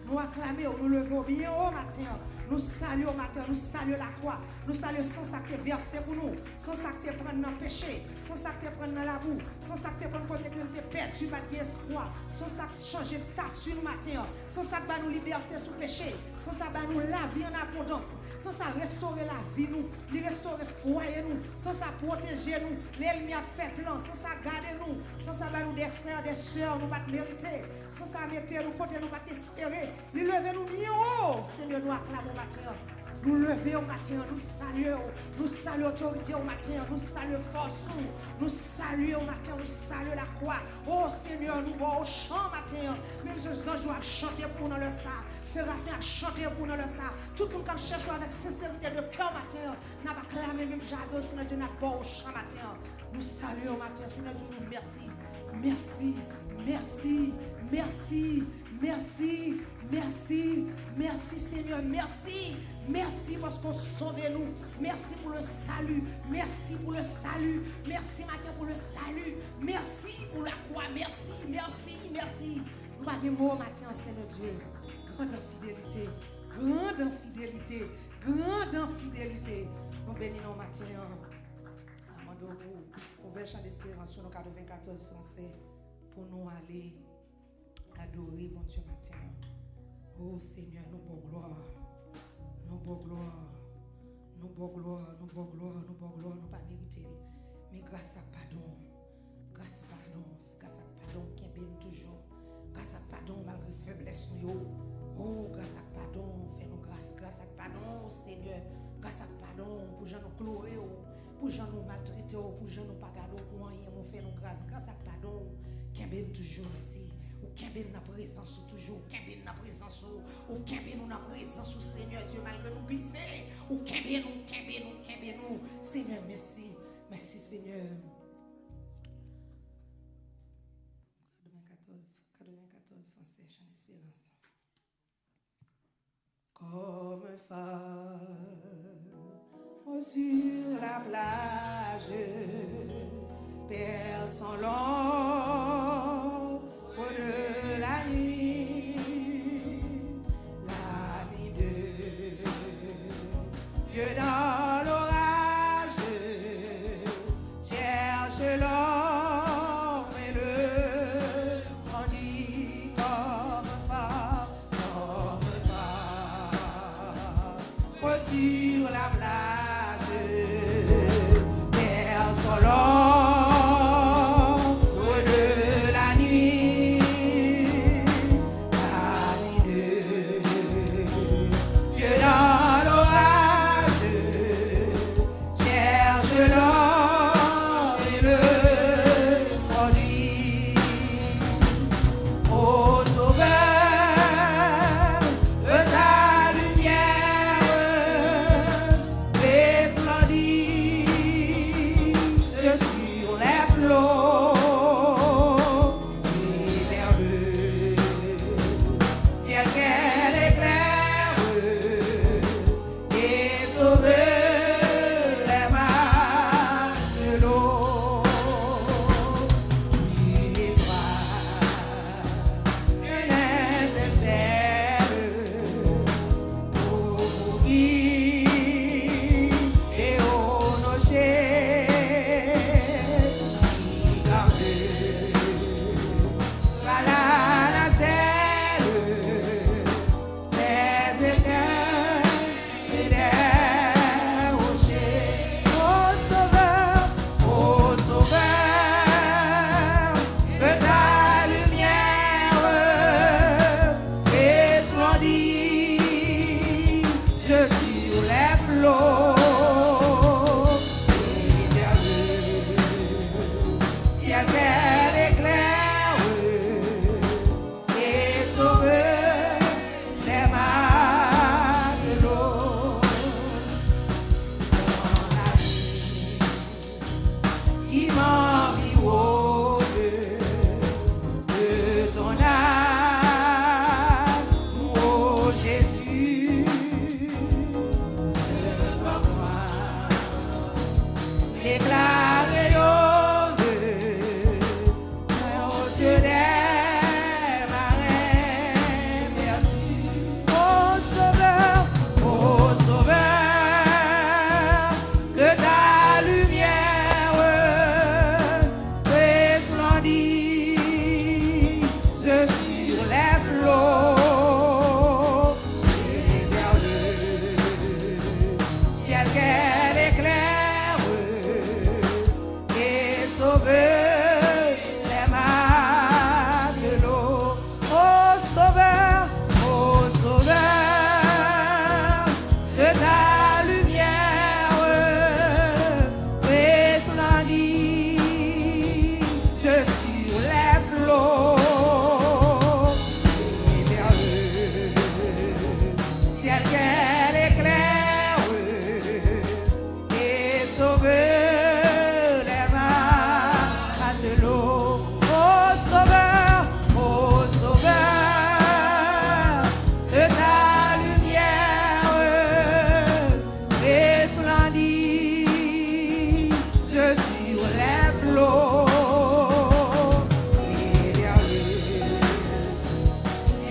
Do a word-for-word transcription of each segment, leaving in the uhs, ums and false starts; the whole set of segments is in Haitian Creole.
Nou aklame w, nou leve w byen wo maten an. Nou salye w maten an, nou salye lakwa. Nou salye san sa k te vèse pou nou, san sa k te pran n nan peche, san sa k te pran n nan labou, san sa k te pran n kote ke n te pèdi, pa t gen espwa, san sa k chanje estati nou maten an, san sa k ba nou libète sou peche, san sa ba nou lavi an abondans, san sa restore lavi nou, li restore fwaye nou, san sa pwoteje nou lè ènmi ap fè plan, san sa gade nou, san sa ba nou de frè, de sè nou pa t merite, san sa mete nou kote nou pa t espere. Li leve nou byen wo. Senyè, nou aklame w maten an. Nou leve w maten an, nou salye w. Nou salye otorite w maten an, nou salye fòs ou. Nou salye w maten an, nou salye lakwa. O Senyè, nou ba w chan maten an. Menm jan zanj yo ap chante pou ou nan lè sa, serafen ap chante pou ou nan lè sa, tout moun k ap chèche w avèk senserite de kè maten an, n ap aklame menm jan avè yo, Senyè Dye, n ap ba w chan maten an. Nou salye w maten an, Senyè Dye, nou mèsi. Mèsi, mèsi, mèsi, mèsi, mèsi, mèsi, Senyè, mèsi. Mèsi paske w sove nou. Mèsi pou le sali. Mèsi pou le sali. Mèsi, maten, pou le sali. Mèsi pou lakwa. Mèsi, mèsi, mèsi. Nou pa gen mo, maten an, Senyè Dye. Grand en fidélité. Grand en fidélité. Grand en fidélité. Nou beni non w maten an. N ap mande w pou ouvè chan desperans sou nou, katrevenkatòz fransè, pou nou ale adore Bondye maten an. O Senyè, nou ba w glwa. Nou ba w glwa. Nou ba w glwa, nou ba w glwa, nou ba w glwa, nou pa merite l. Men gras ak padon w. Gras padon w, gras ak padon w kenbe n toujou. Gras ak padon w malgre feblès nou yo. O, gras ak padon w fè nou gras. Gras ak padon w, Senyè. Gras ak padon w pou jan nou klore w, pou jan nou maltrete w, pou jan nou pa gade w pou anyen, men w fè nou gras. Gras ak padon w kenbe n toujou, mèsi. Ou kenbe n nan prezans ou toujou, ou kenbe n nan prezans ou, ou kenbe nou nan prezans ou, Senyè Dye, malgre nou glise, ou kenbe nou, ou kenbe nou, ou kenbe nou. Senyè, mèsi. Mèsi, Senyè. Katrevenkatòz, katrevenkatòz fransè, chan desperans. Comme un phare sur la plage, perçant l'ombre de la nuit, la nuit de Dieu dans l'orage, cherche l'homme et le grandit comme phare, comme phare sur la plage, perçant l'ombre de la nuit, la nuit de Dieu dans l'orage, cherche l'homme et le grandit. Ô Sauveur, que ta lumière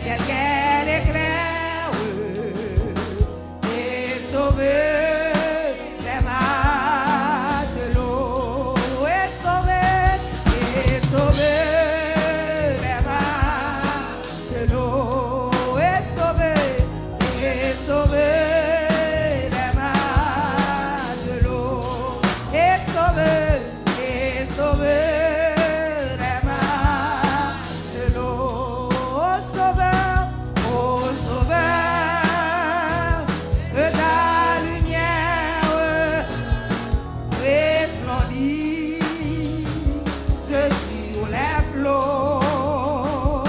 Tel quel éclair, et sauver les matelots, et sauver, et sauver les matelots, et sauver, et sauver les matelots, et sauver, et sauver les matelots. Ô Sauveur, ô Sauveur, que ta lumière resplendisse sur les flots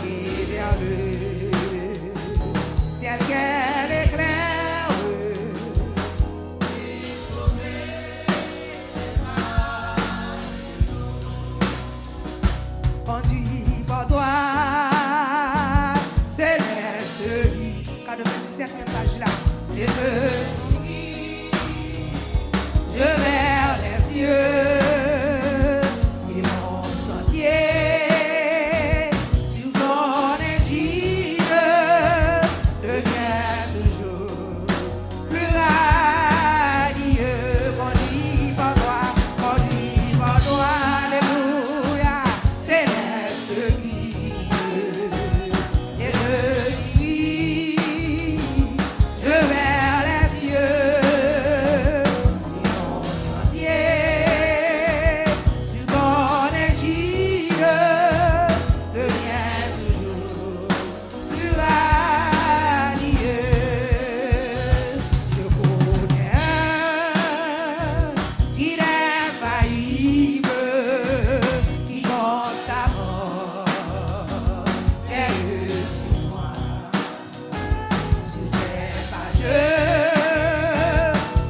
et vers le ciel qu'elle éclaire. Conduit par toi, céleste guide. Quatre-vingt-dix-sept, menm paj la. Et je, je vers les cieux, et mon sentier sur son égide devient toujours plus radieux, conduit par toi, conduit par toi, alléluia, céleste guide, et je dirige, je vers les cieux, et mon sentier sur ton égide devient toujours plus radieux. Je connais un guide infaillible qui constamment veille sur moi. Sur ses pas je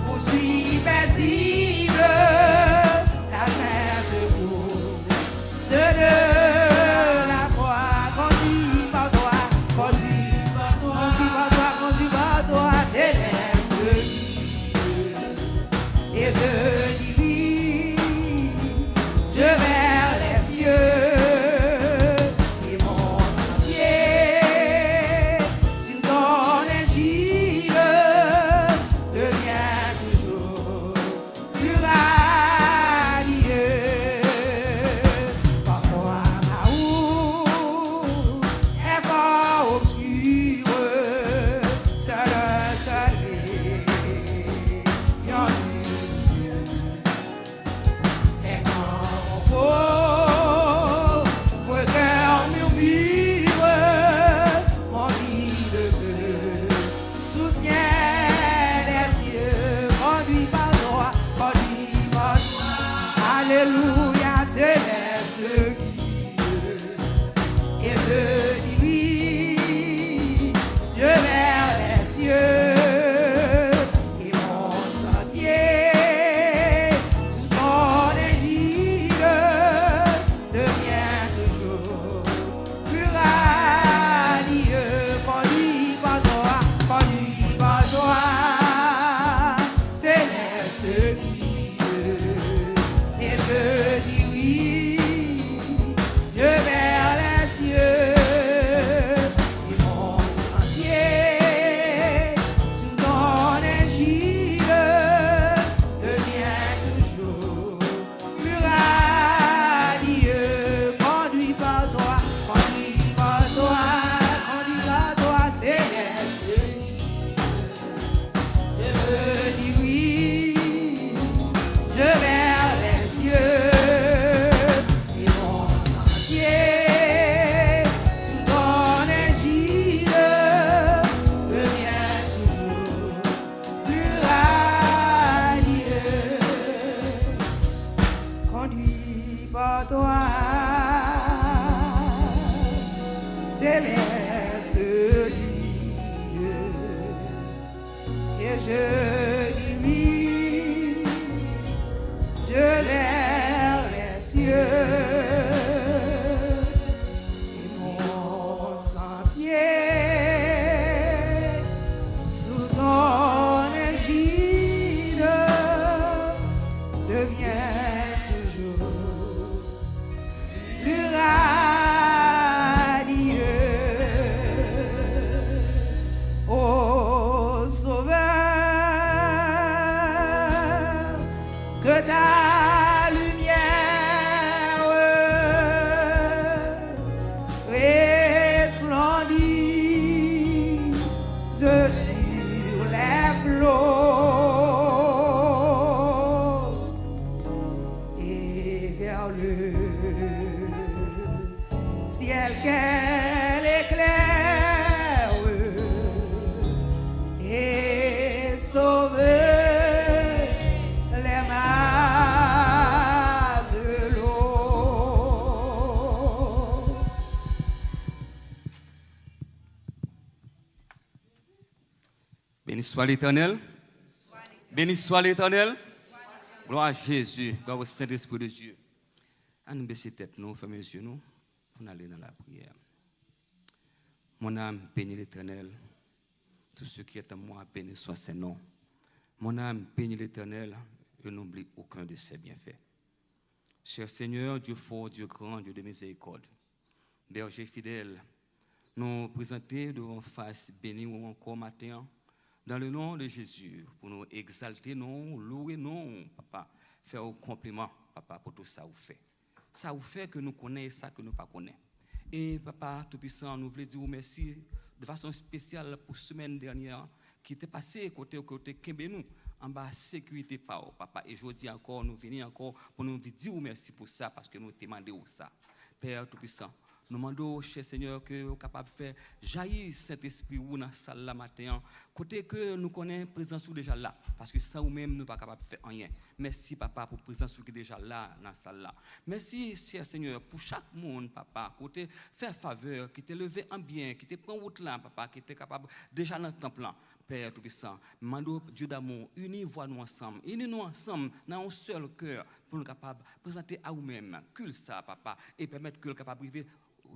poursuis paisible la sainte course de la foi, conduit par toi, conduit par toi, conduit par toi, conduit par toi, céleste guide. Et je dirige, je vers les cieux, et mon sentier sur ton égide devient toujours plus radieux. Parfois ma route est fort obscure, seul un seul rayon lumineux. Mais quand mon pauvre cœur murmure, mon guide me soutient des cieux, conduit par toi, conduit par toi. Alléluia, céleste guide. Et je dirige, je vers les cieux, et mon sentier sous ton égide devient toujours plus radieux, conduit par toi, conduit par toi, céleste guide, et je dirige, je vers les cieux, et mon sentier sous ton égide devient toujours plus radieux, conduit par toi, conduit par toi, conduit par toi, céleste guide. Je me dirige, je vers les cieux, et mon sentier sous ton égide devient toujours plus radieux. Conduit par toi, céleste guide, et je dirige, je vers les cieux, et mon sentier sous ton égide devient toujours plus radieux. Béni soit l'Éternel. Béni soit l'Éternel. Gloire à Jésus. Gloire au Saint-Esprit de Dieu. Ann bese tèt nou, fèmen zye nou, pou n ale nan lapriyè. Mon âme bénit l'Éternel. Tout ce qui est en moi bénit son saint nom. Mon âme bénit l'Éternel et n'oublie aucun de ses bienfaits. Cher Seigneur, Dieu fort, Dieu grand, Dieu de miséricorde, Berger fidèl, nou prezante devan fas beni ou ankò maten an, dans le nom de Jésus, pou nou egzalte non, louwe non, papa, fè ou konpliman, papa, pou tout sa ou fè. Sa ou fè ke nou konnen e sa ke nou pa konnen. E papa toupisan, nou vle di ou mèsi de fason espesyal pou semèn dènyè an ki te pase kote ou te kenbe nou anba sekirite pa ou, papa. E jodi ankò, nou vini ankò pou nou di ou mèsi pou sa, paske nou te mande ou sa. Pè toupisan, nou mande w, chè Senyè, ke w kapab fè jayi Sentespri ou nan sal la maten an, kote ke nou konnen prezans ou deja la, paske san ou menm, nou pa kapab fè anyen. Mèsi, papa, pou prezans ou ki deja la nan sal la. Mèsi, chè Senyè, pou chak moun, papa, kote fè favè, ki te leve an byen, ki te pran wout la, papa, ki te kapab deja nan tanp lan. Pè toupisan, mande w, Dye damou, ini vwa nou ansanm, ini nou ansanm nan yon sèl kè pou nou kapab prezante a ou menm kult sa, papa, e pèmèt ke l kapab rive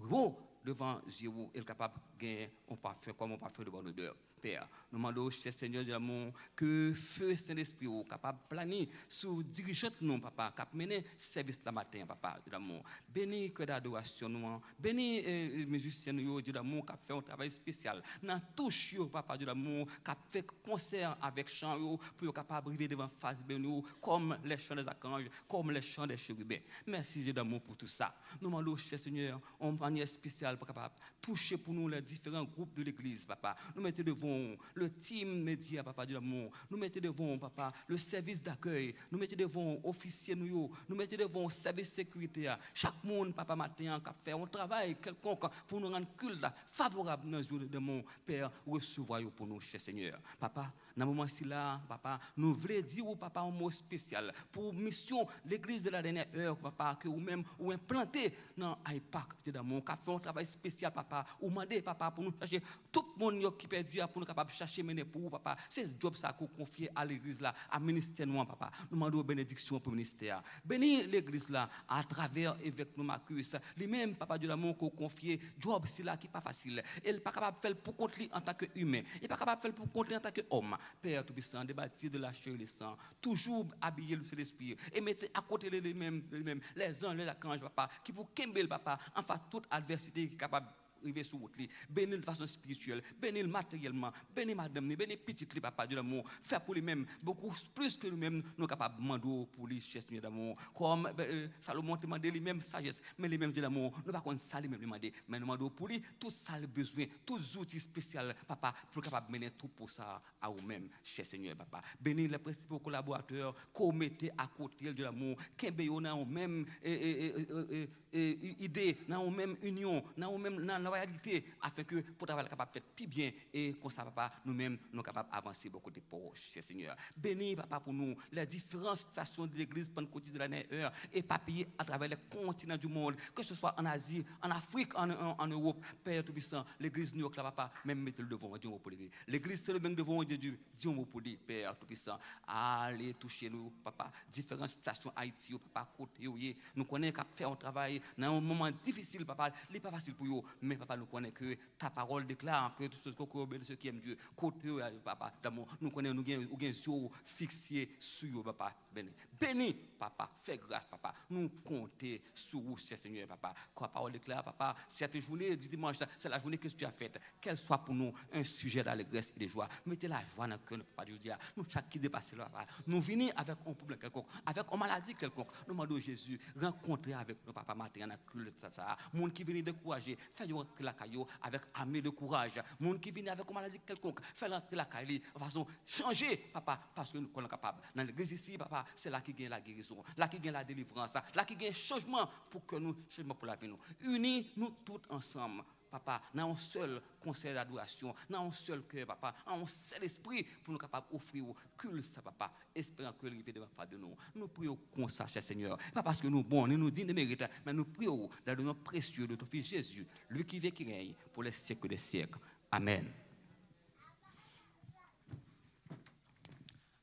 wo devan zye ou e l kapab gen yon pafen kòm yon pafen de bòn odè. Pè, nou mande w, chè Senyè, Dye damou, ke feu Sentespri ou kapab plane sou dirijant nou, papa, k ap mennen sèvis la maten an, papa, Dye damou. Beni kè dadorasyon nou an, beni, eh, mizisyen nou yo, Dye damou, k ap fè yon travay espesyal nan touch yo, papa, Dye damou, k ap fè konsè avèk chan yo, pou yo kapab rive devan fas beni ou, comme les chants des archanges, comme les chants des chérubins. Mèsi, Dye damou, pou tout sa. Nou mande w, chè Senyè, yon manyè espesyal pou kapab touche pou nou les différents groupes de l'église, papa. Nou mete devan w le team média, papa, Dye damou. Nou mete devan w, papa, le service d'accueil. Nou mete devan w ofisye nou yo. Nou mete devan w sèvis sekirite a. Chak moun, papa, maten an, k ap fè yon travay kèlkonk pou nou rann kult la favorab nan zye w, Dye damou. Pè, resevwa yo pou nou, chè Senyè. Papa, nan moman sila, papa, nou vle di ou, papa, yon mo espesyal pou misyon Legliz de la Dènyè È, papa, ke ou menm ou enplante nan Hyde Park, Dye damou, k ap fè yon travay espesyal, papa. Ou mande, papa, pou nou chache tout moun yo ki pèdi a, pou nou kapab chache mennen pou ou, papa. Se djòb sa ke w konfye a legliz la, a ministè nou an, papa. Nou mande w benediksyon pou ministè a. Beni legliz la atravè evèk nou Marcus. Li menm, papa Dye damou, ke w konfye djòb sila ki pa fasil. E l pa kapab fè l pou kont li antanke imen. Li pa kapab fè l pou kont li antanke òm. Pè toupisan, debati de la chair et le sang, toujou abiye l de Sentespri e mete akote li, li menm, li menm, lèzanj, lèzakanj, papa, ki pou kenbe l, papa, anfas tout advèsite ki kapab rive sou wout li. Beni l de fason espirityèl, beni l materyèlman, beni madanm li, beni pitit li, papa, Dye damou. Fè pou li menm bokou plis ke nou menm nou kapab mande w pou li, chè Senyè damou. Kòm, eh, Salomon te mande li menm sajès, men li menm, Dye damou, nou pa konn sa li menm li mande, men nou mande w pou li tout sa li bezwen, tout zouti espesyal, papa, pou l kapab mennen twoupo sa a ou menm, chè Senyè, papa. Beni les principaux collaborateurs ke w mete akote l, Dye damou, kenbe yo nan yon menm, e, e, e, e, e, e, i- ide, nan yon menm inyon, nan yon menm, nan lwayalite, afenke pou travay la kapab fèt pi byen, e konsa, papa, nou menm, nou kapab avanse bò kote pa w, chè Senyè. Beni, papa, pou nou, les différentes stations de l'église Pentecôtiste de la Dènyè È, éparpillées à travers les continents du monde, que ce soit en Asie, en Afrique, en, en, en Europe. Pè toupisan, legliz New York la, papa, menm mete l devan w, di yon mo pou li. Legliz Sendomeng devan w, di, di yon mo pou li, Pè toupisan. Ale touche nou, papa. Diferan estasyon Ayiti yo, papa, kote yo ye. Nou konnen k ap fè yon travay nan yon moman difisil, papa. Li pa fasil pou yo, men, papa, nou konnen ke ta parole déclare que tous ceux qui obéissent, ceux qui aiment Dieu, kote yo ye, papa, damou. Nou konnen nou gen, ou gen zye w fikse sou yo, papa. Beni, beni, papa, fè gras, papa. Nou konte sou ou, chè Senyè, papa. Kò pawòl deklare, papa, cette journée du dimanche, c'est la journée que tu as faite. Qu'elle soit pour nous un sujet d'allégresse et de joie. Mete lajwa nan kè nou, papa, jodi a. Nou chak ki depase la, papa. Nou vini avèk yon pwoblèm kèlkonk, avèk yon maladi kèlkonk. Nou mande w, Jezi, rankontre avèk nou, papa, maten an, nan kilt sa, sa. Moun ki vini dekouraje, fè yo rantre lakay yo avèk ame de kouraj. Moun ki vini avèk yon maladi kèlkonk, fè l rantre lakay li, yon fason chanje, papa, paske nou konnen w kapab. Nan legliz isi, papa, se la ki gen lagerizon, la ki gen ladelivrans, la ki gen chanjman pou kè nou, chanjman pou lavi nou. Ini nou tout ansanm, papa, nan yon sèl konsèy dadorasyon, nan yon sèl kè, papa, an yon sèl espri, pou nou kapab ofri w kilt sa, papa, esperan ke l rive devan fas de nou. Nou priye w konsa, chè Senyè, pa paske nou bon, ni nou dign de merit, men nou priye w dans le nom précieux de ton Fils Jésus, lui qui vit, qui règne pour les siècles des siècles. Amèn.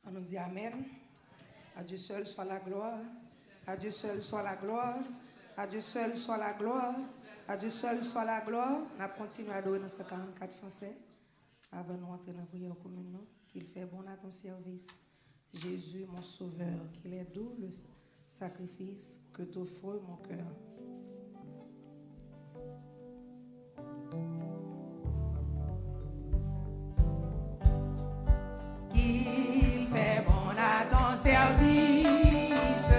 Ann nou di amèn. À Dieu seul soit la gloire. À Dieu seul soit la gloire. À Dieu seul soit la gloire. À Dieu seul soit la gloire. N ap kontinye adore nan san karannkat fransè. Avan nou antre nan priyè komin nou, qu'il fait bon à ton service. Jésus, mon sauveur, qu'il est doux le sacrifice que t'offre mon cœur. Qu'il fait bon à ton service,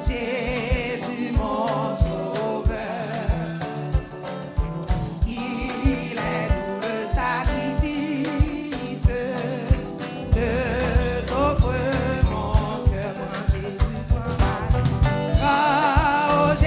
Jésus mon sauveur. Qu'il est doux le sacrifice que t'offre mon cœur. Prends Jésus, prends ma vie. Oh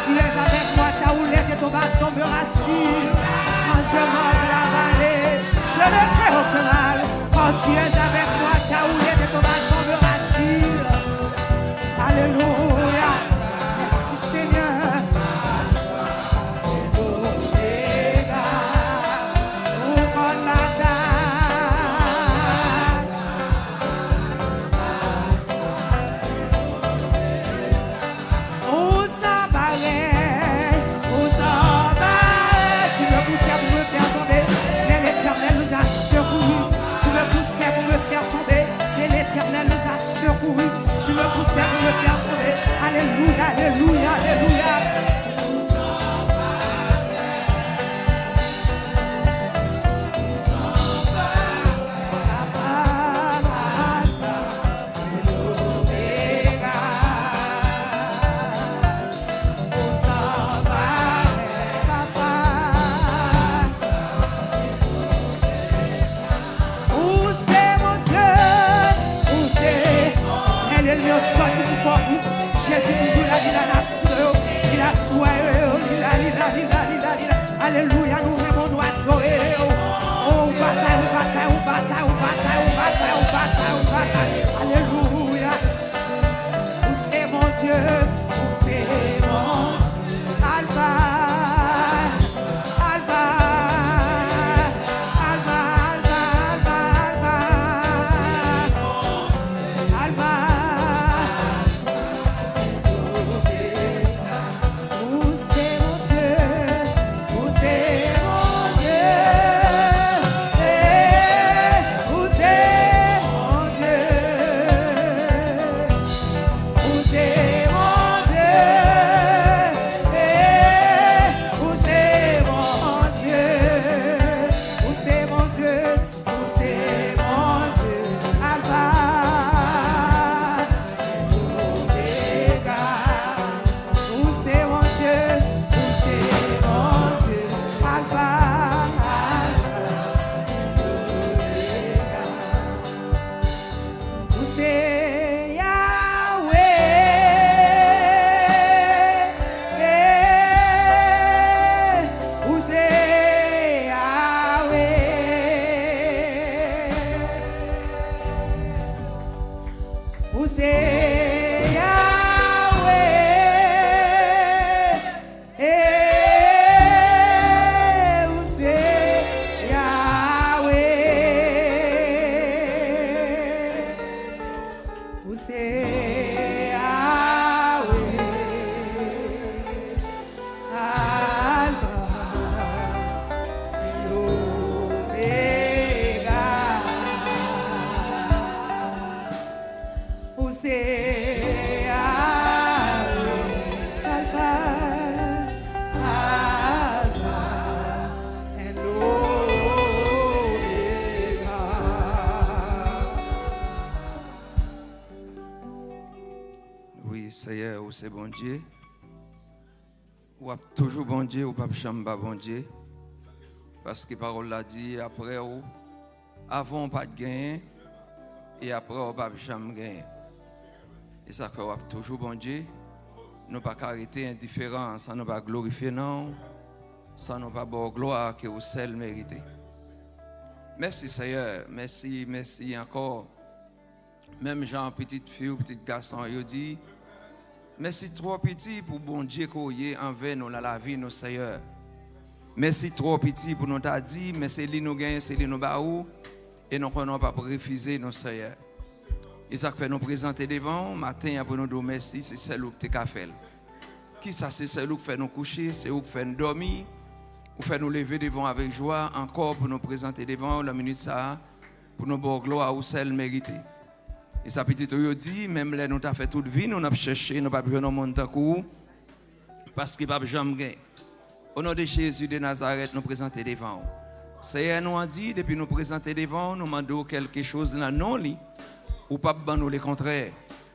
Tu es avec moi, ta houlette et ton bâton me rassurent. Quand je marche dans la vallée, je ne crains aucun mal. Quand tu es avec moi, ta houlette et ton bâton me rassurent. Alléluia. Merci Seigneur. Ou konn batay. Ou san parèy, ou san parèy. Tu me poussais pour me faire tomber, mais l'Éternel nous a secourus. Tu me poussais pour me faire tomber, mais l'Éternel nous a secourus. Tu me poussais pour me faire tomber. Alléluia, alléluia, alléluia. Ou se Bondye, ou se. Lè lènmi yo sòti pou fè w, Jezi toujou la, li la, l ap sou yo, li la sou yo, li la, li la, li la, li la, li la. Alelouya, nou renmen w, nou adore w. Oh, ou batay, ou batay, ou batay, ou batay, ou batay, ou batay, ou batay. Alelouya. Ou se Bondye, ou se Bondye. Alfa, Alfa, Alfa, Alfa, Alfa, Alfa, Alfa. Ou se Bondye, ou se Bondye, eh, ou se Bondye. Ou se Bondye, eh, ou se Bondye, ou se Bondye, ou se Bondye, Alfa, Omega. Ou se Bondye, ou se Bondye, Alfa, Alfa, Omega. Ou se Yahweh, eh, ou se Yahweh. Ou se Yahweh. Eh, ou se Yahweh. Ou se Yahweh. Alfa, Omega. Ou se Yahweh, Alfa, Alfa and Omega. Wi, Seyè, ou se Bondye. W ap toujou Bondye, ou p ap janm pa Bondye. Paske pawòl la di, apre w, avan w pa t genyen, e apre w p ap janm genyen. E sa k fè w ap toujou Bondye. Nou pa ka rete endiferan san nou pa glorifye non w, san nou pa ba w glwa ke ou sèl merite. Mèsi, Seyè. Mèsi, mèsi ankò. Menm jan pitit fi w, pitit gason w yo di, mèsi twò piti pou Bondye ke w ye anvè nou nan lavi nou, Seyè. Mèsi twò piti pou nou ta di, men se li nou genyen, se li nou ba ou, e nou konnen w p ap refize nou, Seyè. E sa k fè nou prezante devan w maten an pou nou di w mèsi, se sèl ou k te ka fè l. Kisa se sèl ou k fè nou kouche, se ou k fè n dòmi, ou fè nou leve devan w avèk jwa ankò pou nou prezante devan w nan minit sa a, pou nou ba w glwa ou sèl merite. E sa pitit ou yo di, menm lè nou ta fè tout vi nou, n ap chèche, nou p ap jwenn yon moun tankou ou, paske p ap janm gen. O non de Jezi de Nazarèt, nou prezante devan w. Seyè, nou an di, depi nou prezante devan w, nou mande w kèlke choz nan non li, ou p ap ban nou lekontrè,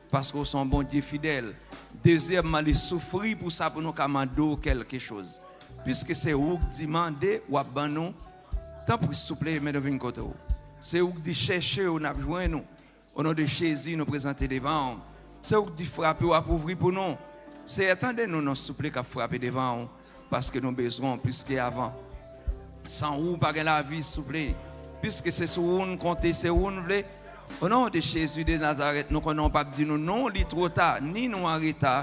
paske w se yon Bondye fidèl. Dezyèmman, li soufri pou sa, pou nou ka mande w kèlke choz. Piske se ou k di mande, w ap ban nou. Tanpri, souple, men nou vin kote w. Se ou k di chèche w, n ap jwenn ou. O non de Jezi, nou prezante devan w. Se ou k di frape, w ap ouvri pou nou. Seyè, tande nou non souple k ap frape devan w, paske nou bezwen w plis ke avan. San ou, pa gen lavi, souple. Piske se sou ou n konte, se ou n vle. O non de Jezi de Nazarèt, nou konnen w p ap di nou non, li twò ta, ni nou an reta,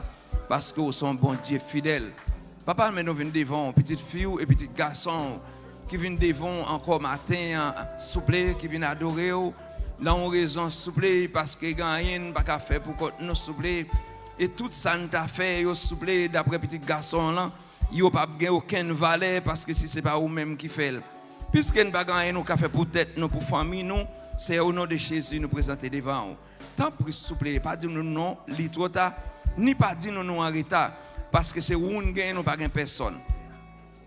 paske w se yon Bondye fidèl. Papa, men nou vin devan w, pitit fi w e pitit gason w ki vin devan w ankò maten an, souple, ki vin adore w. Nan yon rezon, souple, paske gen anyen n pa ka fè pou kont nou, souple. E tout sa n ta fè yo, souple, daprè pitit gason w lan, yo p ap gen okenn valè, paske si se pa ou menm ki fè l. Piske n pa gen anyen nou ka fè pou tèt nou, pou fanmi nou, Seyè, o non de Jezi, nou prezante devan w. Tanpri, souple, pa di nou non, li twò ta, ni pa di nou nou an reta, paske se ou n gen, nou pa gen pèsonn.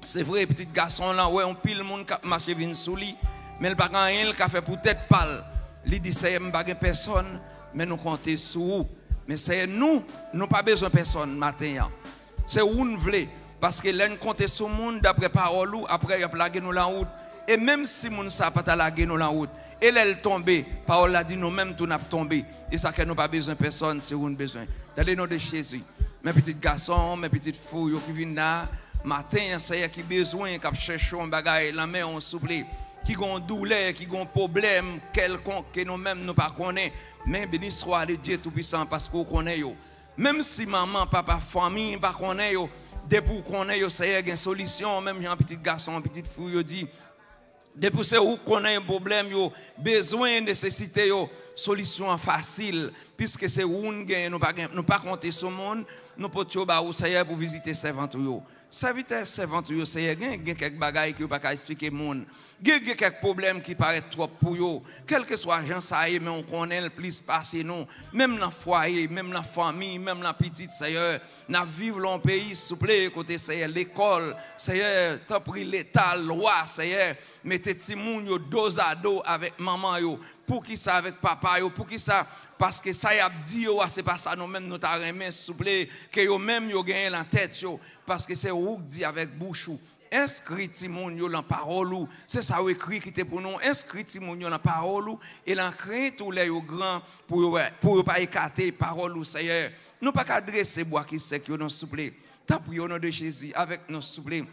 Se vre, pitit gason w lan wè yon pil moun k ap mache vin sou li, men l pa gen anyen l ka fè pou tèt pa l. Li di, Seyè, m pa gen pèsonn, men nou konte sou ou. Men Seyè, nou, nou pa bezwen pèsonn maten an. Se ou n vle, paske lè n konte sou moun, daprè pawòl ou, aprè y ap lage nou lan wout. E menm si moun sa a pa ta lage nou lan wout, e lè l tonbe, pawòl la di nou menm tou n ap tonbe. E sa fè nou pa bezwen pèsonn, se ou n bezwen. Nan le non de Jezi. Men pitit gason, men pitit fi w yo ki vin la, maten an, Seyè, ki bezwen, k ap chèche yon bagay lan men w, souple, ki gen yon doulè, ki gen yon pwoblèm kèlkonk ke nou menm nou pa konnen. Men beni swa le Dye Toupisan, paske w konnen yo. Menm si manman, papa, fanmi pa konnen yo, depi w konnen yo, Seyè, gen solisyon, menm jan pitit gason, pitit fi w yo di, depi se ou k konnen pwoblèm yo, bezwen, nesesite yo, solisyon an fasil, piske se ou n genyen, nou pa gen, nou pa konte sou moun, nou pote yo ba ou, Seyè, pou vizite sèvant ou yo. Sèvitè, sèvant ou yo, Seyè, gen, gen kèk bagay ke yo pa ka eksplike moun. Gen, gen kèk pwoblèm ki parèt twòp pou yo. Kèlkeswa jan sa ye, men w konnen l plis pase nou. Menm nan fwaye, menm nan fanmi, menm nan pitit, Seyè. N ap viv lan yon peyi, souple, kote, Seyè, lekòl, Seyè, tanpri, Leta, lwa, Seyè, mete timoun yo dozado avèk manman yo. Poukisa avèk papa yo? Poukisa? Paske sa y ap di yo a, se pa sa nou menm nou ta renmen, souple, ke yo menm yo genyen lan tèt yo. Paske se ou k di avèk bouch ou. Enskri timoun yo lan pawòl ou. Se sa w ekri kite pou nou. Enskri timoun yo lan pawòl ou e lan krent ou lè yo gran, pou yo, pou yo pa ekate pawòl ou, Seyè. Nou pa ka drese bwa ki sèk yo, non, souple. Tanpri, o non de Jezi, avèk nou, souple.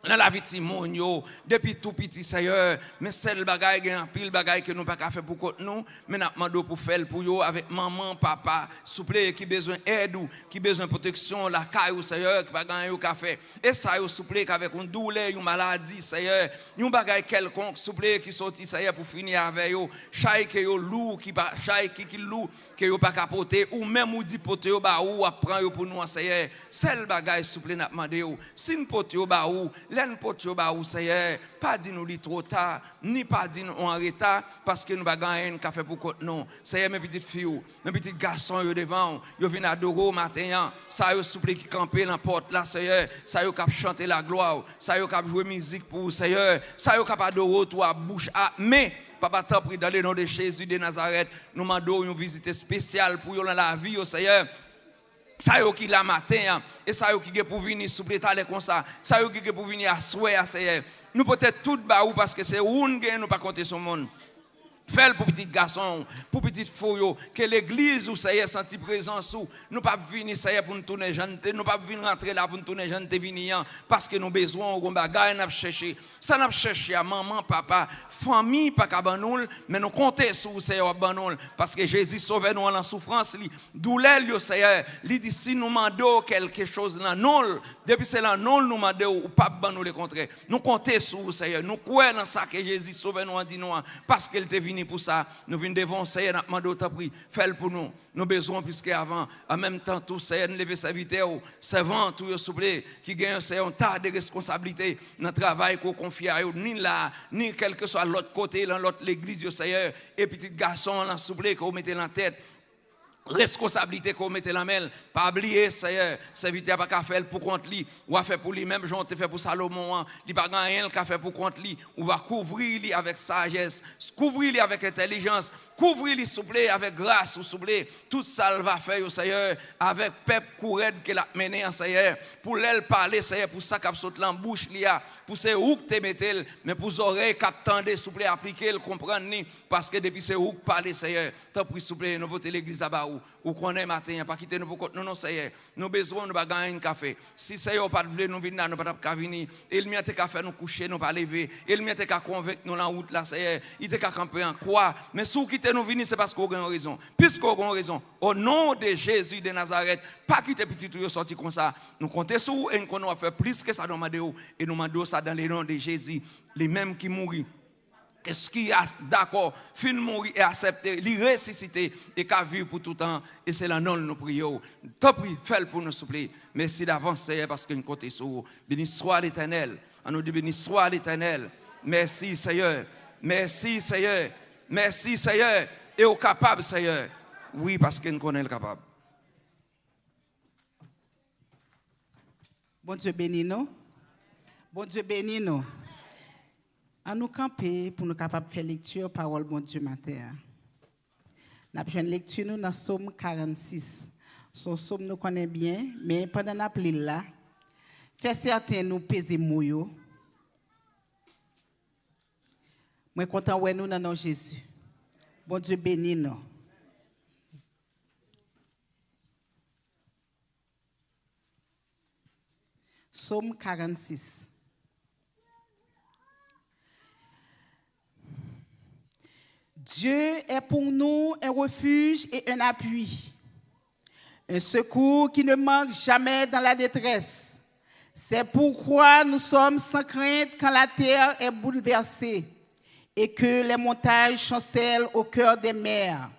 Nan lavi timoun yo, depi tou piti, Seyè, men sèl bagay, gen anpil bagay ke nou pa ka fè pou kont nou, men n ap mande w pou fè l pou yo, avèk manman, papa, souple, ki bezwen èd ou, ki bezwen pwoteksyon lakay ou, Seyè, ki pa gen anyen yo ka fè. E sa yo, souple, k avèk yon doulè, yon maladi, Seyè, yon bagay kèlkonk, souple, ki soti, Seyè, pou fini avè yo. Chay ke yo lou, ki pa, chay ki, ki lou, ke yo pa ka pote, ou menm ou di pote yo ba ou, w ap pran yo pou nou an, Seyè. Sèl bagay, souple, n ap mande w, si n pote yo ba ou, lè n pote yo ba ou, Seyè, pa di nou li twò ta, ni pa di nou an reta, paske nou pa gen anyen n ka fè pou kont nou. Seyè, men pitit fi w, men pitit gason yo devan w, yo vin adore w maten an. Sa yo, souple, ki kanpe lan pòt la, Seyè, sa yo k ap chante laglwa w, sa yo k ap jwe mizik pou ou, Seyè, sa yo k ap adore w tou a bouch a, men, Papa, tanpri, dans le nom de Jésus de Nazareth, nou mande w yon vizit espesyal pou yo lan lavi yo, Seyè. Sa yo ki la maten an, e sa yo ki gen pou vini, souple, talè konsa, sa yo ki gen pou vini aswè a, Seyè. Nou pote tout ba ou, paske se ou n gen, nou pa konte sou moun. Fè l pou pitit gason w, pou pitit fi w yo, ke legliz ou, Seyè, santi prezans ou. Nou p ap vini, Seyè, pou n tounen jan n te, nou p ap vin rantre la pou n tounen jan n te vini an, paske nou bezwen w, gon bagay n ap chèche. Sa n ap chèche a, manman, papa, fanmi pa ka ban nou l, men nou konte sou ou, Seyè, w ap ban nou l, paske Jezi, Sovè nou an, lan soufrans li, doulè l yo, Seyè, li di, si nou mande w kèlkechoz lan non l, depi se lan non l nou mande w, ou p ap ban nou lekontrè. Nou konte sou ou, Seyè. Nou kwè nan sa ke Jezi, Sovè nou an, di nou an, paske l te vini pou sa. Nou vin devan w, Seyè, n ap mande w, tanpri, fè l pou nou. Nou bezwen w plis ke avan. An menm tan tou, Seyè, n leve sèvitè w, sèvant ou yo, souple, ki gen, Seyè, yon ta de reskonsablite nan travay ke w konfye a yo, ni la, ni kèlkeswa lòt kote, lan lòt legliz yo, Seyè, e pitit gason w lan, souple, ke w mete lan tèt reskonsablite ke w mete lan men l. Pa bliye, Seyè, sèvitè a pa ka fè l pou kont li. W a fè pou li menm jan w te fè pou Salomon an. Li pa gen anyen l ka fè pou kont li. Ou va kouvri li avèk sajès, kouvri li avèk entèlijans, kouvri li, souple, avèk gras ou, souple. Tout sa l va fè yo, Seyè, avèk pèp kou rèd ke l ap mennen an, Seyè, pou lè l pale, Seyè, pou sa k ap sot lan bouch li a, pou se ou k te mete l, men pou zòrèy k ap tande, souple, aplike l, konprann li, paske depi se ou k pale, Seyè, tanpri, souple, nou pote legliz la ba ou. Ou konnen maten an, pa kite nou pou kont nou non, Seyè. Nou bezwen w, nou pa gen anyen n ka fè. Si Seyè w pa t vle nou vin la, nou pa t ap ka vini. Ènmi an te ka fè nou kouche, nou pa leve. Ènmi an te ka konvenk nou nan wout la, Seyè. Li te ka kanpe an kwa. Men si w kite nou vini, se paske w gen yon rezon. Piske w gen yon rezon, o non de Jezi de Nazarèt, pa kite pitit ou yo sòti konsa. Nou konte sou ou e n konnen w ap fè plis ke sa nou mande w. E nou mande w sa dans le nom de Jésus, li menm ki mouri, ki a dakò, fin mouri e aksepte, li resisite e ka viv pou toutan. E se nan non l nou priye w. Tanpri, fè l pou nou, souple. Mèsi davans, Seyè, paske n konte sou ou. Béni soit l'Éternel. An nou di, béni soit l'Éternel. Mèsi, Seyè. Mèsi, Seyè. Mèsi, Seyè. E w kapab, Seyè. Wi, paske n konnen l kapab. Bondye beni nou. Bondye beni nou. An nou kanpe pou nou kapab fè lekti pawòl Bondye maten an. N ap jwenn lekti nou nan Sòm karannsis. Se yon sòm nou konnen byen, men pandan n ap li l la, fè sèten nou peze mo yo. Mwen kontan wè nou nan non Jezi. Bondye beni nou. Sòm karannsis. Dieu est pour nous un refuge et un appui, un secours qui ne manque jamais dans la détresse. C'est pourquoi nous sommes sans crainte quand la terre est bouleversée et que les montagnes chancellent au cœur des mers.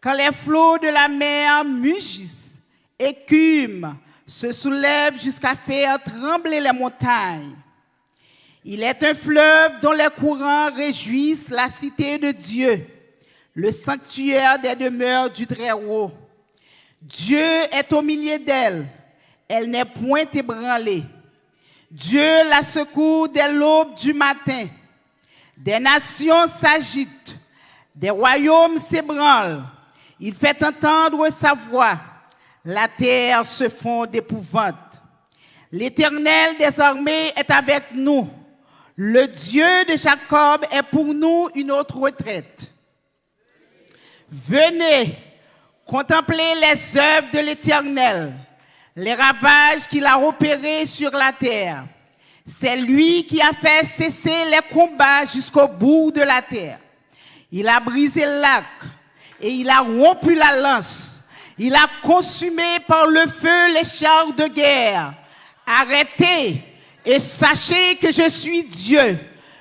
Quand les flots de la mer mugissent, écument, se soulèvent jusqu'à faire trembler les montagnes. Il est un fleuve dont les courants réjouissent la cité de Dieu, le sanctuaire des demeures du Très-Haut. Dieu est au milieu d'elle, elle n'est point ébranlée. Dieu la secourt dès l'aube du matin. Des nations s'agitent, des royaumes s'ébranlent. Il fait entendre sa voix. La terre se fond d'épouvante. L'Éternel des armées est avec nous. Le Dieu de Jacob est pour nous une haute retraite. Venez, contemplez les œuvres de l'Éternel, les ravages qu'il a opérés sur la terre. C'est lui qui a fait cesser les combats jusqu'au bout de la terre. Il a brisé l'arc et il a rompu la lance. Il a consumé par le feu les chars de guerre. Arrêtez et sachez que je suis Dieu.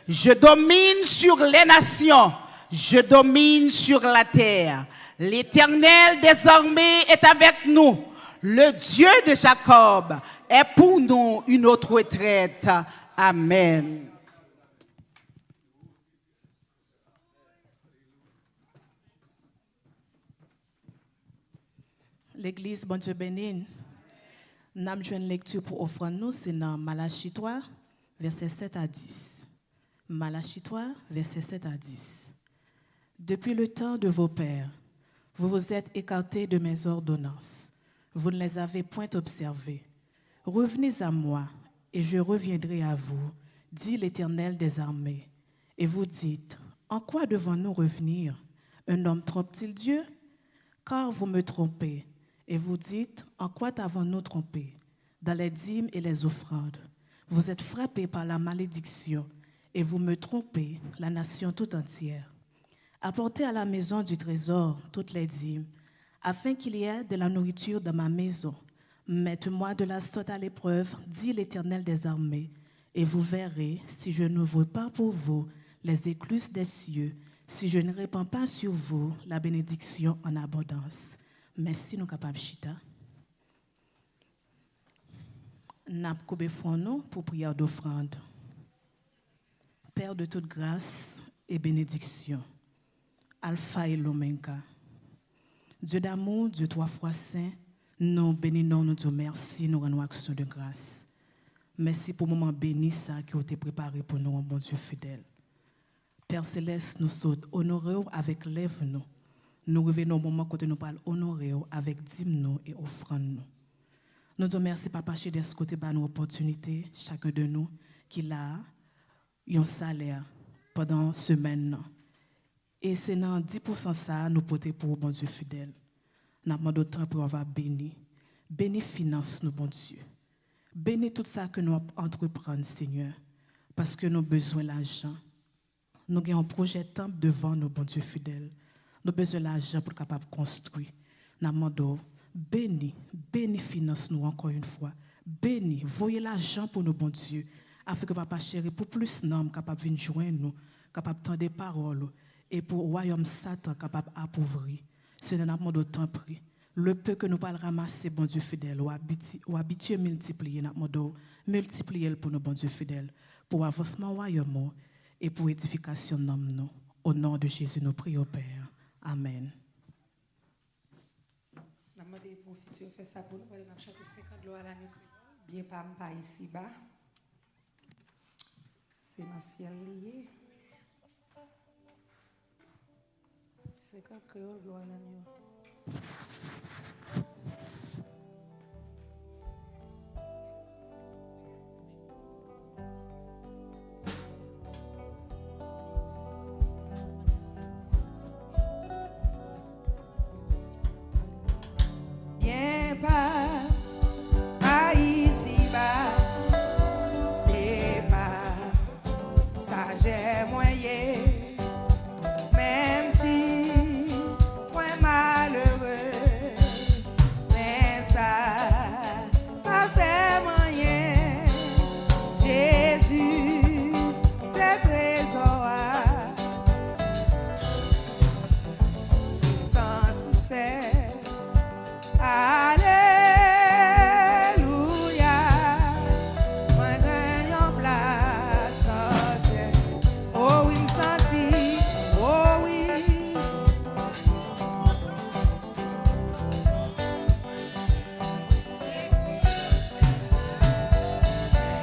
Je domine sur les nations. Je domine sur la terre. L'Éternel des armées est avec nous. Le Dieu de Jacob est pour nous une haute retraite. Amen. Legliz, Bondye beni n. N ap jwenn lekti pou ofrann nou, se nan Malachi twa, vèsè sèt a dis. Malachi twa, vèsè sèt a dis. Depuis le temps de vos pères, vous vous êtes écartés de mes ordonnances. Vous ne les avez point observées. Revenez à moi, et je reviendrai à vous, dit l'Éternel des armées. Et vous dites, en quoi devons-nous revenir ? Un homme trompe-t-il Dieu ? Car vous me trompez, et vous dites, en quoi t'avons-nous trompé ? Dans les dîmes et les offrandes. Vous êtes frappés par la malédiction, et vous me trompez, la nation tout entière. Apportez à la maison du trésor toutes les dîmes, afin qu'il y ait de la nourriture dans ma maison. Mettez-moi de la sorte à l'épreuve, dit l'Éternel des armées, et vous verrez si je n'ouvre pas pour vous les écluses des cieux, si je ne répands pas sur vous la bénédiction en abondance. Mèsi, nou kapab chita. N ap koube fwon nou pou priyè dofrann. Père de toute grâce et bénédiction, Alpha et l'Oméga, Dieu d'amour, Dieu trois fois saint, nou beni non, nou di w mèsi, nou rann ou aksyon de gras. Mèsi pou moman beni sa ke w te prepare pou nou an, Bondye fidèl. Pè Selès, nou sot onore w avèk lèv nou. Nou rive nan yon moman kote nou pral onore w avèk dim nou e ofrann nou. Nou di w mèsi, Papa, chedès, ke w te ba nou opòtinite, chaken de nou ki la a, yon salè pandan semèn nan. E se nan dis pousan sa a nou pote pou ou, Bondye fidèl. N ap mande w tanpri w ava beni. Beni finans nou, Bondye. Beni tout sa ke nou ap antreprann, Senyè, paske nou bezwen lajan. Nou gen yon pwojè tanp devan nou, Bondye fidèl. Nou bezwen lajan pou n kapab konstwi. N ap mande w, beni, beni finans nou ankò yon fwa. Beni, voye lajan pou nou, Bondye, afin ke Papa cheri, pou plis nanm kapab vin jwenn nou, kapab tande pawòl ou, e pou wayòm Satan kapab apouvri. Senyè, n ap mande w tanpri, le peu ke nou pral ranmase, Bondye fidèl, ou abiti-, ou abitye miltipliye, n ap mande w miltipliye l pou nou, Bondye fidèl, pou avansman wayòm ou e pou edifikasyon nanm nou. O non de Jezi, nou priye w, Pè. Amèn. N ap mande pou ofisye yo fè sa pou nou pandan n ap chante senkant glwa a lanyo kreyòl. Byen pa m pa isiba. Se nan syèl li ye. Senkant kreyòl, glwa nan yo. Byen pa, pa isiba, se pa sajè mwen ye. Menm si mwen malere, men sa pa fè m anyen. Jezi se trezò a. Vin satisfè. Alelouya. Mwen jwenn yon plas nan syèl. O wi, m santi, o wi.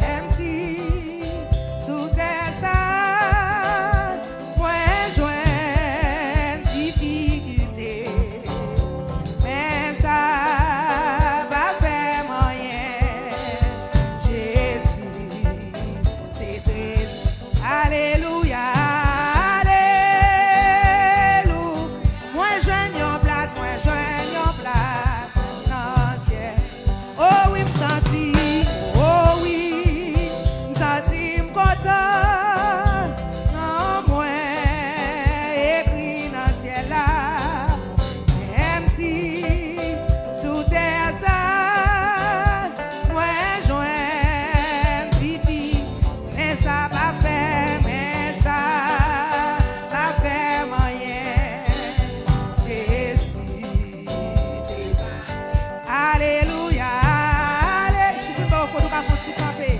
Menm si sou tè sa, mwen jwenn difikilte, men sa pa fè m anyen. Jezi se trezò. Alelouya, alelou-, mwen jwenn yon plas, mwen jwenn yon plas nan syèl. O wi, m santi, o wi, m santi m kontan. Non mwen ekri nan syèl la. Menm si sou tè sa, mwen jwenn difi-, men sa pa fè, men sa pa fè m anyen. Jezi te pase. Alelouya, ale. Si w vin ba w fò, nou ka fè yon ti kanpe.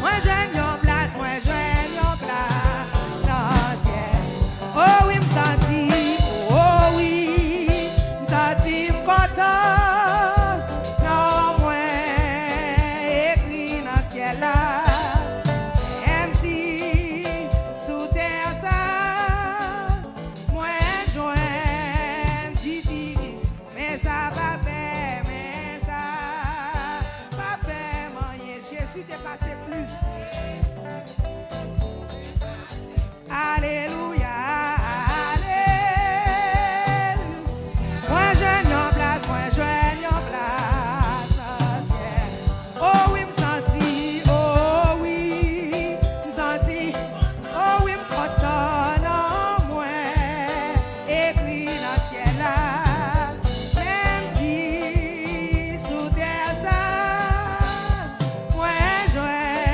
Mwen jwenn yon plas, mwen jwenn yon plas nan syèl. O wi, m santi, o wi, m santi m kontan. Non mwen ekri nan syèl la. Menm si sou tè sa, mwen jwenn difikilte, men sa pa fè, men sa pa fè m anyen. Jezi te pase plis. Alelouya, alelou-, mwen jwenn yon plas, mwen jwenn yon plas nan syèl. O wi, m santi, o wi, m santi, o wi, m kontan, non mwen ekri nan syèl la. Menm si sou tè sa, mwen jwenn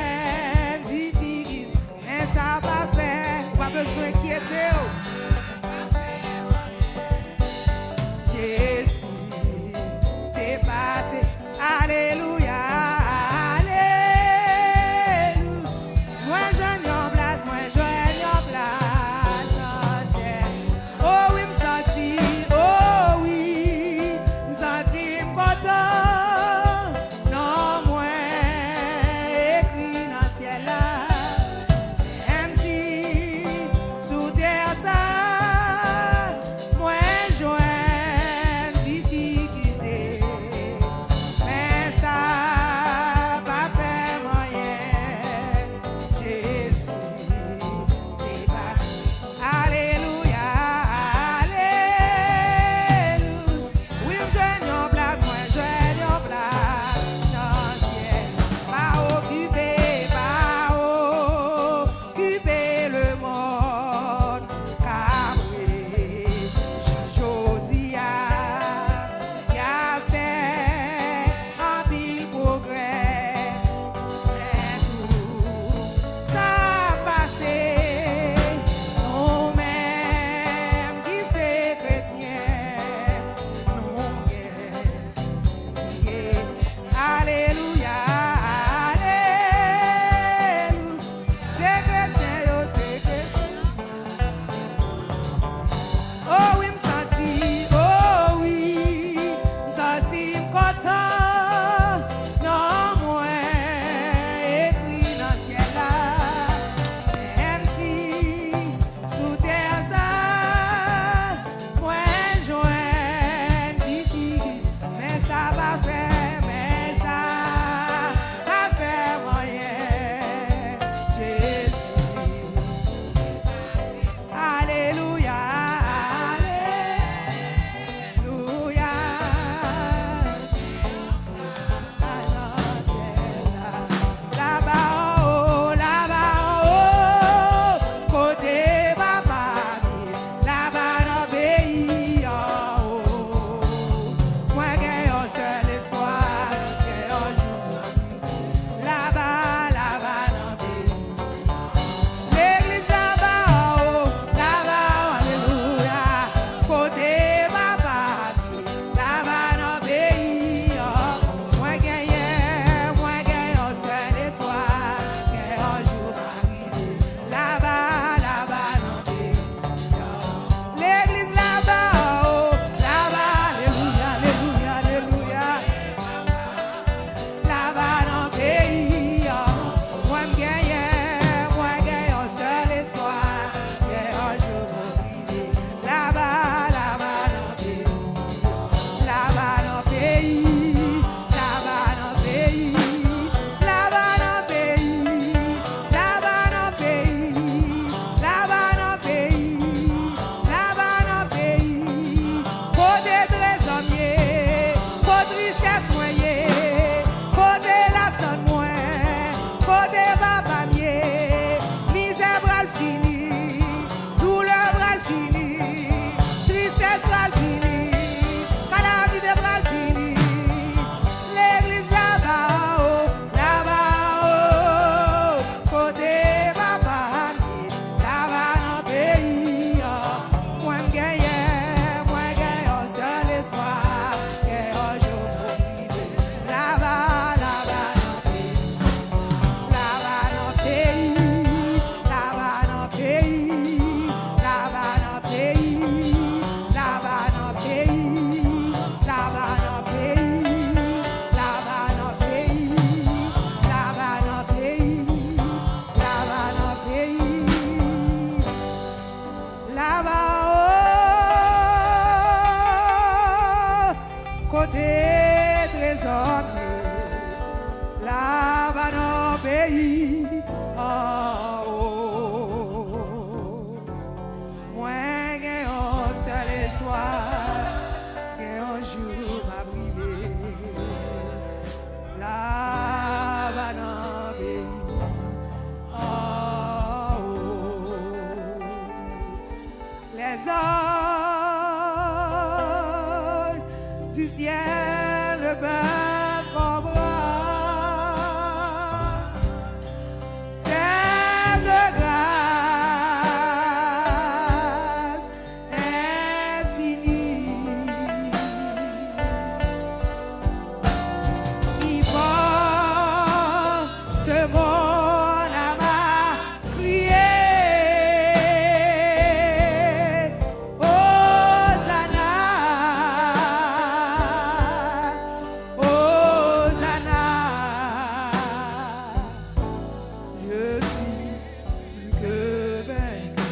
peyi anwo. Mwen gen yon sèl espwa, gen yon jou m ap rive laba nan peyi anwo. Les anges du ciel ne peuvent comprendre cette grâce infinie qui porte mon âme à crier. Hosanna, Hosanna, je suis plus que vainqueur.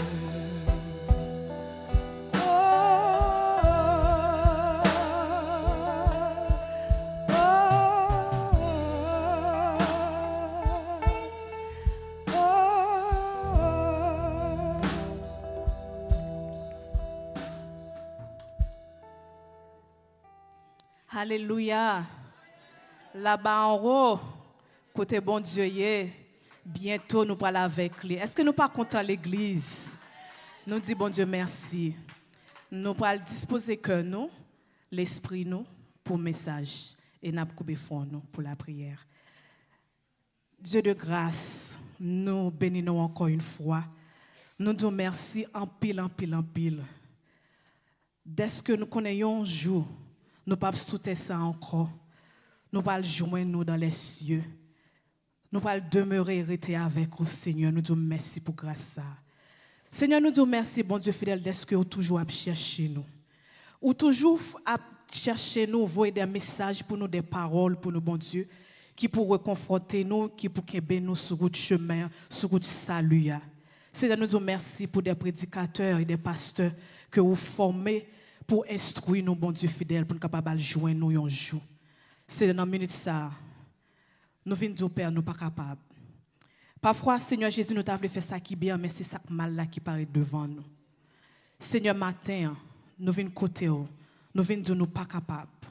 Oh, oh, oh, oh, oh. Alelouya. Laba anwo, kote Bondye ye, byento nou pral avèk li. Èske nou pa kontan, legliz? Nou di Bondye mèsi. Nou pral dispoze kè nou, lespri nou pou mesaj. E n ap koube fwon nou pou lapriyè. Dye de gras, nou beni nou ankò yon fwa. Nou di w mèsi anpil, anpil, anpil. Dèske nou konnen yon jou, nou p ap sou tè sa ankò. Nou pral jwenn nou dans les cieux. Nou pral demere e rete avèk ou, Senyè. Nou di w mèsi pou gras sa a. Senyè, nou di w mèsi, Bondye fidèl, dèske ou toujou ap chèche nou. Ou toujou f- ap chèche nou, voye de mesaj pou nou, de pawòl pou nou, Bondye, ki pou rekonfòte nou, ki pou kenbe nou sou wout chemen an, sou wout sali a. Senyè, nou di w mèsi pou de predikatè e de pastè ke ou fòme pou enstwi nou, Bondye fidèl, pou n kapab al jwenn ou yon jou. Senyè, nan minit sa a, nou vin di w, Pè, nou pa kapab. Pafwa, Senyè Jezi, nou ta vle fè sa ki byen, men se sa k mal la ki parèt devan nou. Senyè, maten an, nou vin kote w, nou vin di w nou pa kapab.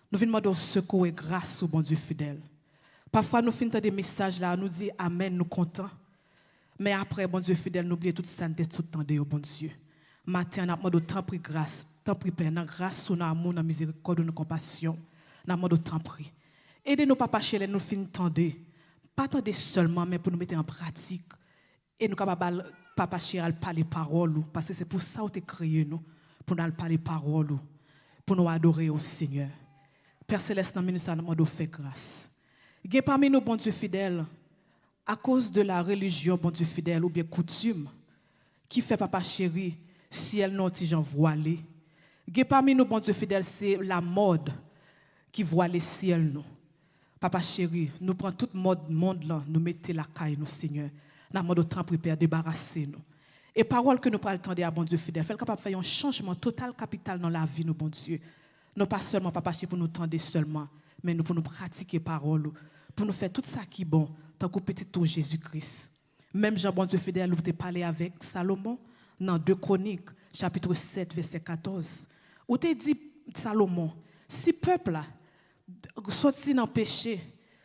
Nou vin mande w sekou e gras ou, Bondye fidèl. Pafwa, nou fin tande mesaj la, nou di amèn, nou kontan. Men apre, Bondye fidèl, nou bliye tout sa n te sot tande yo, Bondye. Maten an, n ap mande w tanpri gras, tanpri Pè, nan gras ou, nan amou, nan mizerikòd ou, nan konpasyon, n ap mande w tanpri. Ede nou, Papa cheri, lè nou fin tande, pa tande sèlman, men pou nou mete an pratik. E nou kapab al, Papa cheri, al pale pawòl ou, paske se pou sa ou te kreye nou, pou nou al pale pawòl ou, pou nou adore w, Senyè. Pè Selès, nan minit sa a, n ap mande w fè gras. Gen pami nou, Bondye fidèl, akoz de la relijyon, Bondye fidèl, oubyen koutim, ki fè, Papa cheri, syèl nou yon ti jan vwale. Gen pami nou, Bondye fidèl, se lamòd ki vwale syèl nou. Papa cheri, nou pran tout mòd mond lan, nou mete lakay nou, Senyè. N ap mande w, tanpri, Pè, debarase nou. E pawòl ke nou pral tande a, Bondye fidèl, fè l kapab fè yon chanjman total, kapital nan lavi nou, Bondye. Non pa sèlman, Papa cheri, pou nou tande sèlman, men nou pou nou pratike pawòl ou, pou nou fè tout sa ki bon, tankou pitit ou Jezi Kris. Menm jan Bondye fidèl ou te pale avèk Salomon nan de Kwonik, chapit sèt, vèsè katòz. Ou te di Salomon, si pèp la soti nan peche,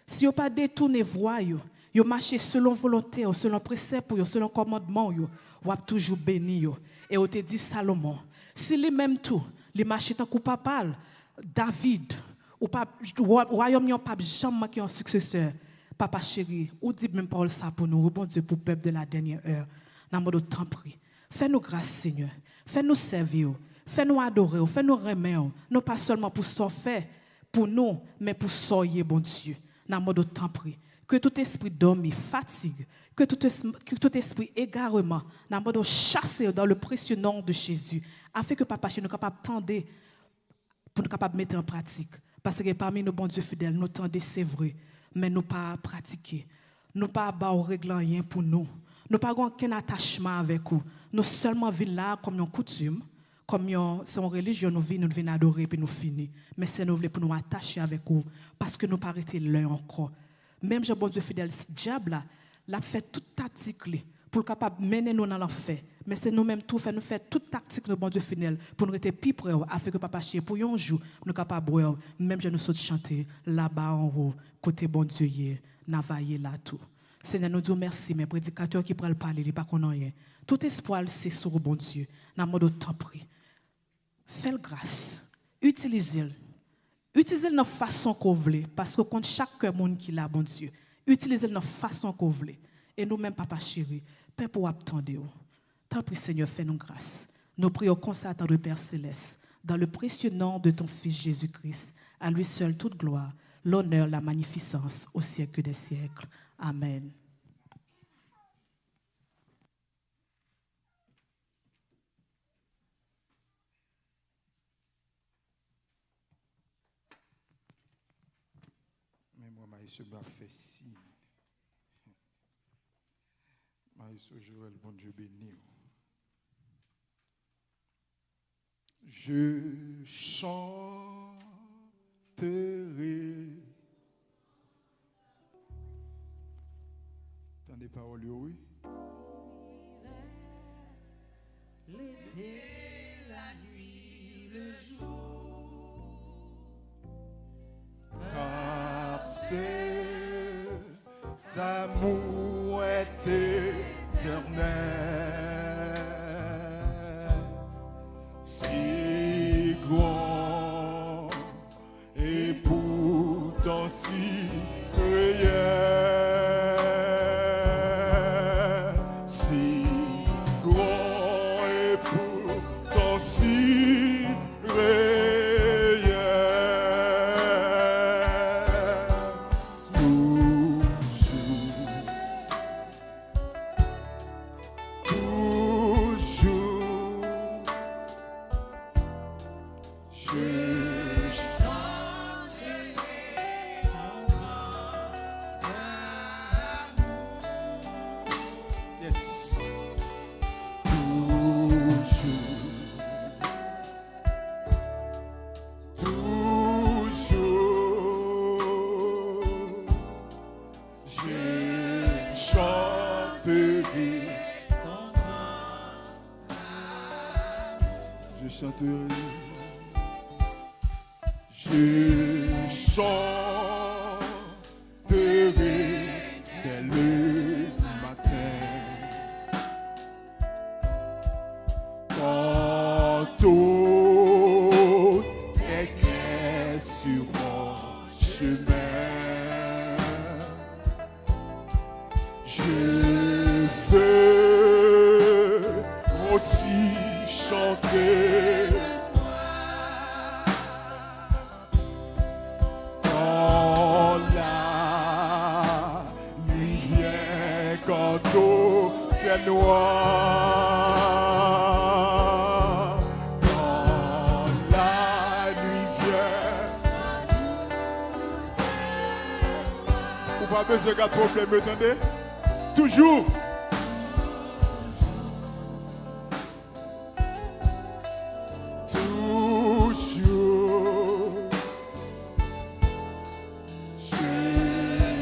si yo pa detounen vwa yo, yo mache selon volonte w, selon presèp ou yo, selon kòmandman w yo, w ap toujou beni yo. E ou te di Salomon, si li menm tou, li mache tankou papa l, David, ou p ap, wa-, wayòm nan p ap janm manke yon siksesè. Papa cheri, ou di menm pawòl sa pou nou, wi, Bondye, pou pèp de la dènyè è. N ap mande w, tanpri, fè nou gras, Senyè. Fè nou sèvi w. Fè nou adore w. Fè nou renmen w. Non pa sèlman pou sa w fè pou nou, men pou sa w ye, Bondye. N ap mande w, tanpri, ke tout espri dòmi, fatig, ke tout es-, ke tout espri egareman, n ap mande w chase yo dans le précieux nom de Jésus, afin que, Papa cheri, nou kapab tande, pou nou kapab mete an pratik. Paske gen pami nou, Bondye fidèl, nou tande, se vre, men nou pa pratike. Nou pa ba w règle anyen pou nou. Nou pa gen okenn atachman avèk ou. Nou sèlman vin la a kòm yon koutim, kòm yon, se yon relijyon nou vin, nou vin adore epi nou fini. Men Senyè, nou vle pou nou atache avèk ou, paske nou pa rete lè ankò. Menm jan Bondye fidèl, dyab la, l ap fè tout taktik li pou l kapab mennen nou nan lanfè. Men se nou menm tou, fè nou fè tout taktik nou, Bondye fidèl, pou nou rete pi pre w, afenke Papa cheri, pou yon jou, nou kapab wè w, menm jan nou sot chante, laba anwo, kote Bondye ye, n a va ye la tou. Senyè, nou di w mèsi, men predikatè ki pral pale, li pa konn anyen. Tout espwa l se sou ou, Bondye. N a mande w, tanpri, fè l gras. Itilize l. Itilize l nan fason ke w vle, paske w konn chak kè moun ki la, Bondye. Itilize l nan fason ke w vle. E nou menm, Papa cheri, pèp ou ap tande w. Tanpri, Senyè, fè nou gras. Nou priye w konsa, tendre Père céleste, dans le précieux nom de ton Fils Jésus-Christ. À lui seul toute gloire, l'honneur, la magnificence au siècle des siècles. Amen. Men mwen, Maestro ap fè siy. Maestro Joël, Bondye beni w. Je chanterai. Tande pawòl yo, wi. L'été, la nuit, le jour, car c'est L'amour est éternel, si grand et pourtant si réel, si grand et pourtant si réel. Toujours, toujours, je chanterai ton grand amour. Yes. Toujours. Toujours, je chanterai. Je chanterai. Je chanterai dès le matin. Quand tout est clair sur mon chemin, je veux aussi chanter. Quand la nuit vient, quand tout est noir, quand la nuit vient. Ou pa bezwen gad pwoblèm yo, tande. Toujou. Toujours, je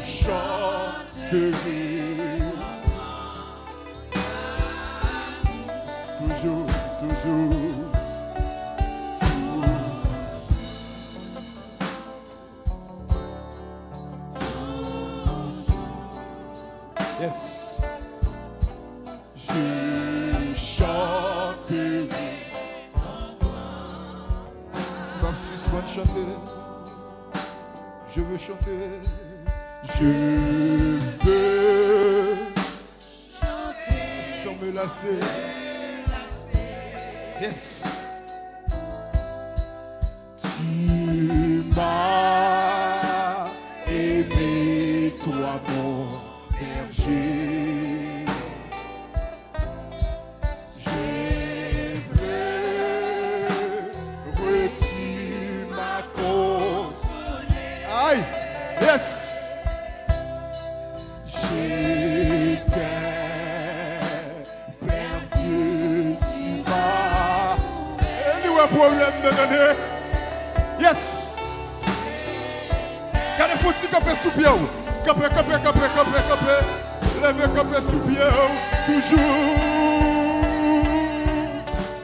chanterai. Toujours, toujours. Yes. Je chanterai. M ap sispann chante. Je veux chanter. Je veux chanter sans me lasser. Yes. Tu m'as aimé, toi mon berger. Je pleurerai, tu m'as consolé. Aïe! Yes! J'étais perdu, tu m'as. Anyway, pwoblèm nan, tande. Yes. Gade, fò w ti kanpe sou pye w. Kanpe, kanpe, kanpe, kanpe, kanpe. Leve kanpe sou pye w. Toujou.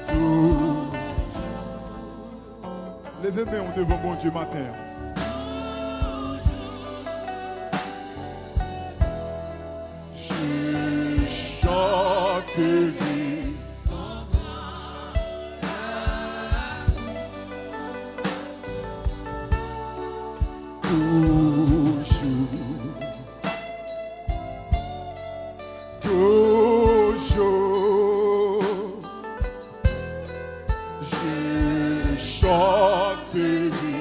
Toujou. Leve men w devan Bondye maten an. Je chanterai toujours, toujours, je chanterai.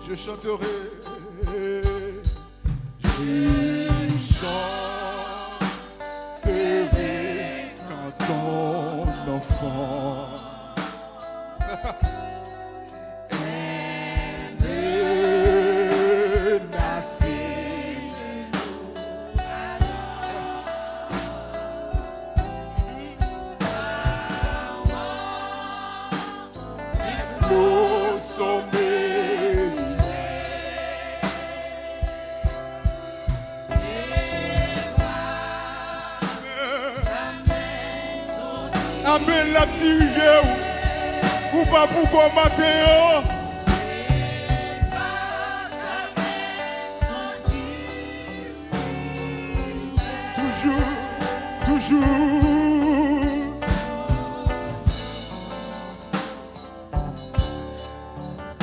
Je chanterai, je chanterai quand ton enfant est né. Yes. Flots sont mes yeux. Amèn, l ap dirije w. Ou pa pou kò maten an. Toujou, toujou.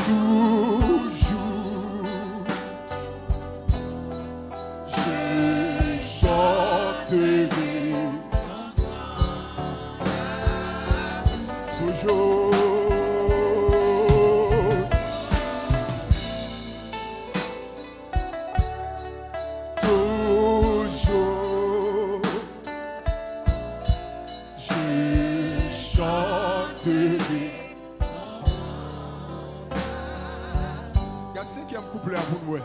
Toujours, je chanterai. Toujours, toujours. Je chanterai. Gad senkyèm kouplè a pou n wè.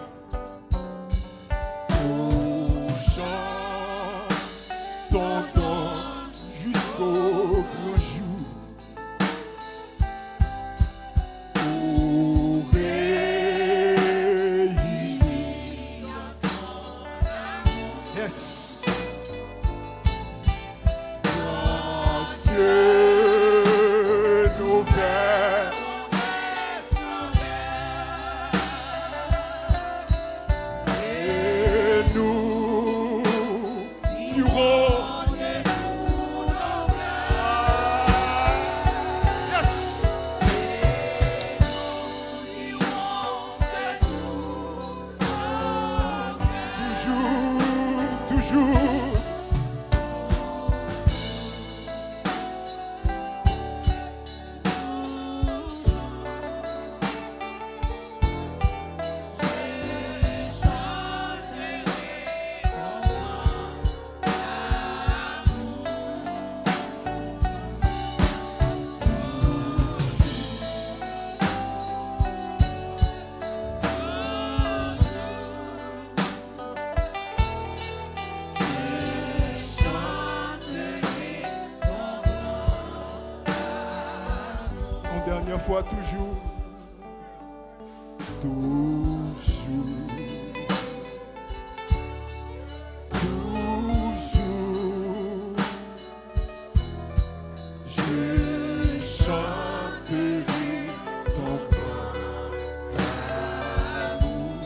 Au chant ton don jusqu'au grand jour. Au réunir. Yes. Grand Dieu nous fait et nous dirons. Yes. Toujours, toujours. Yon dènyè fwa, toujou. Toujours, toujours, je chanterai ton grand amour.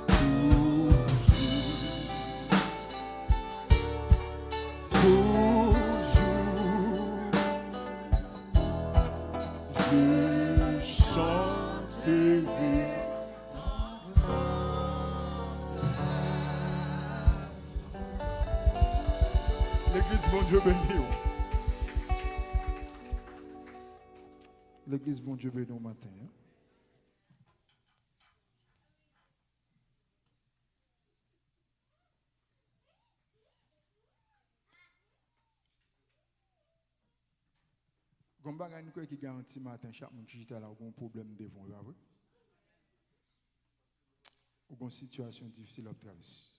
Toujours, toujours, je chanterai. Legliz, Bondye beni w. Legliz, Bondye beni w maten an. Gon bagay nou kwè ki garanti maten, chak moun ki chita la, ou gon pwoblèm devan w, e pa vre? Ou gon sitiyasyon difisil w ap travèse.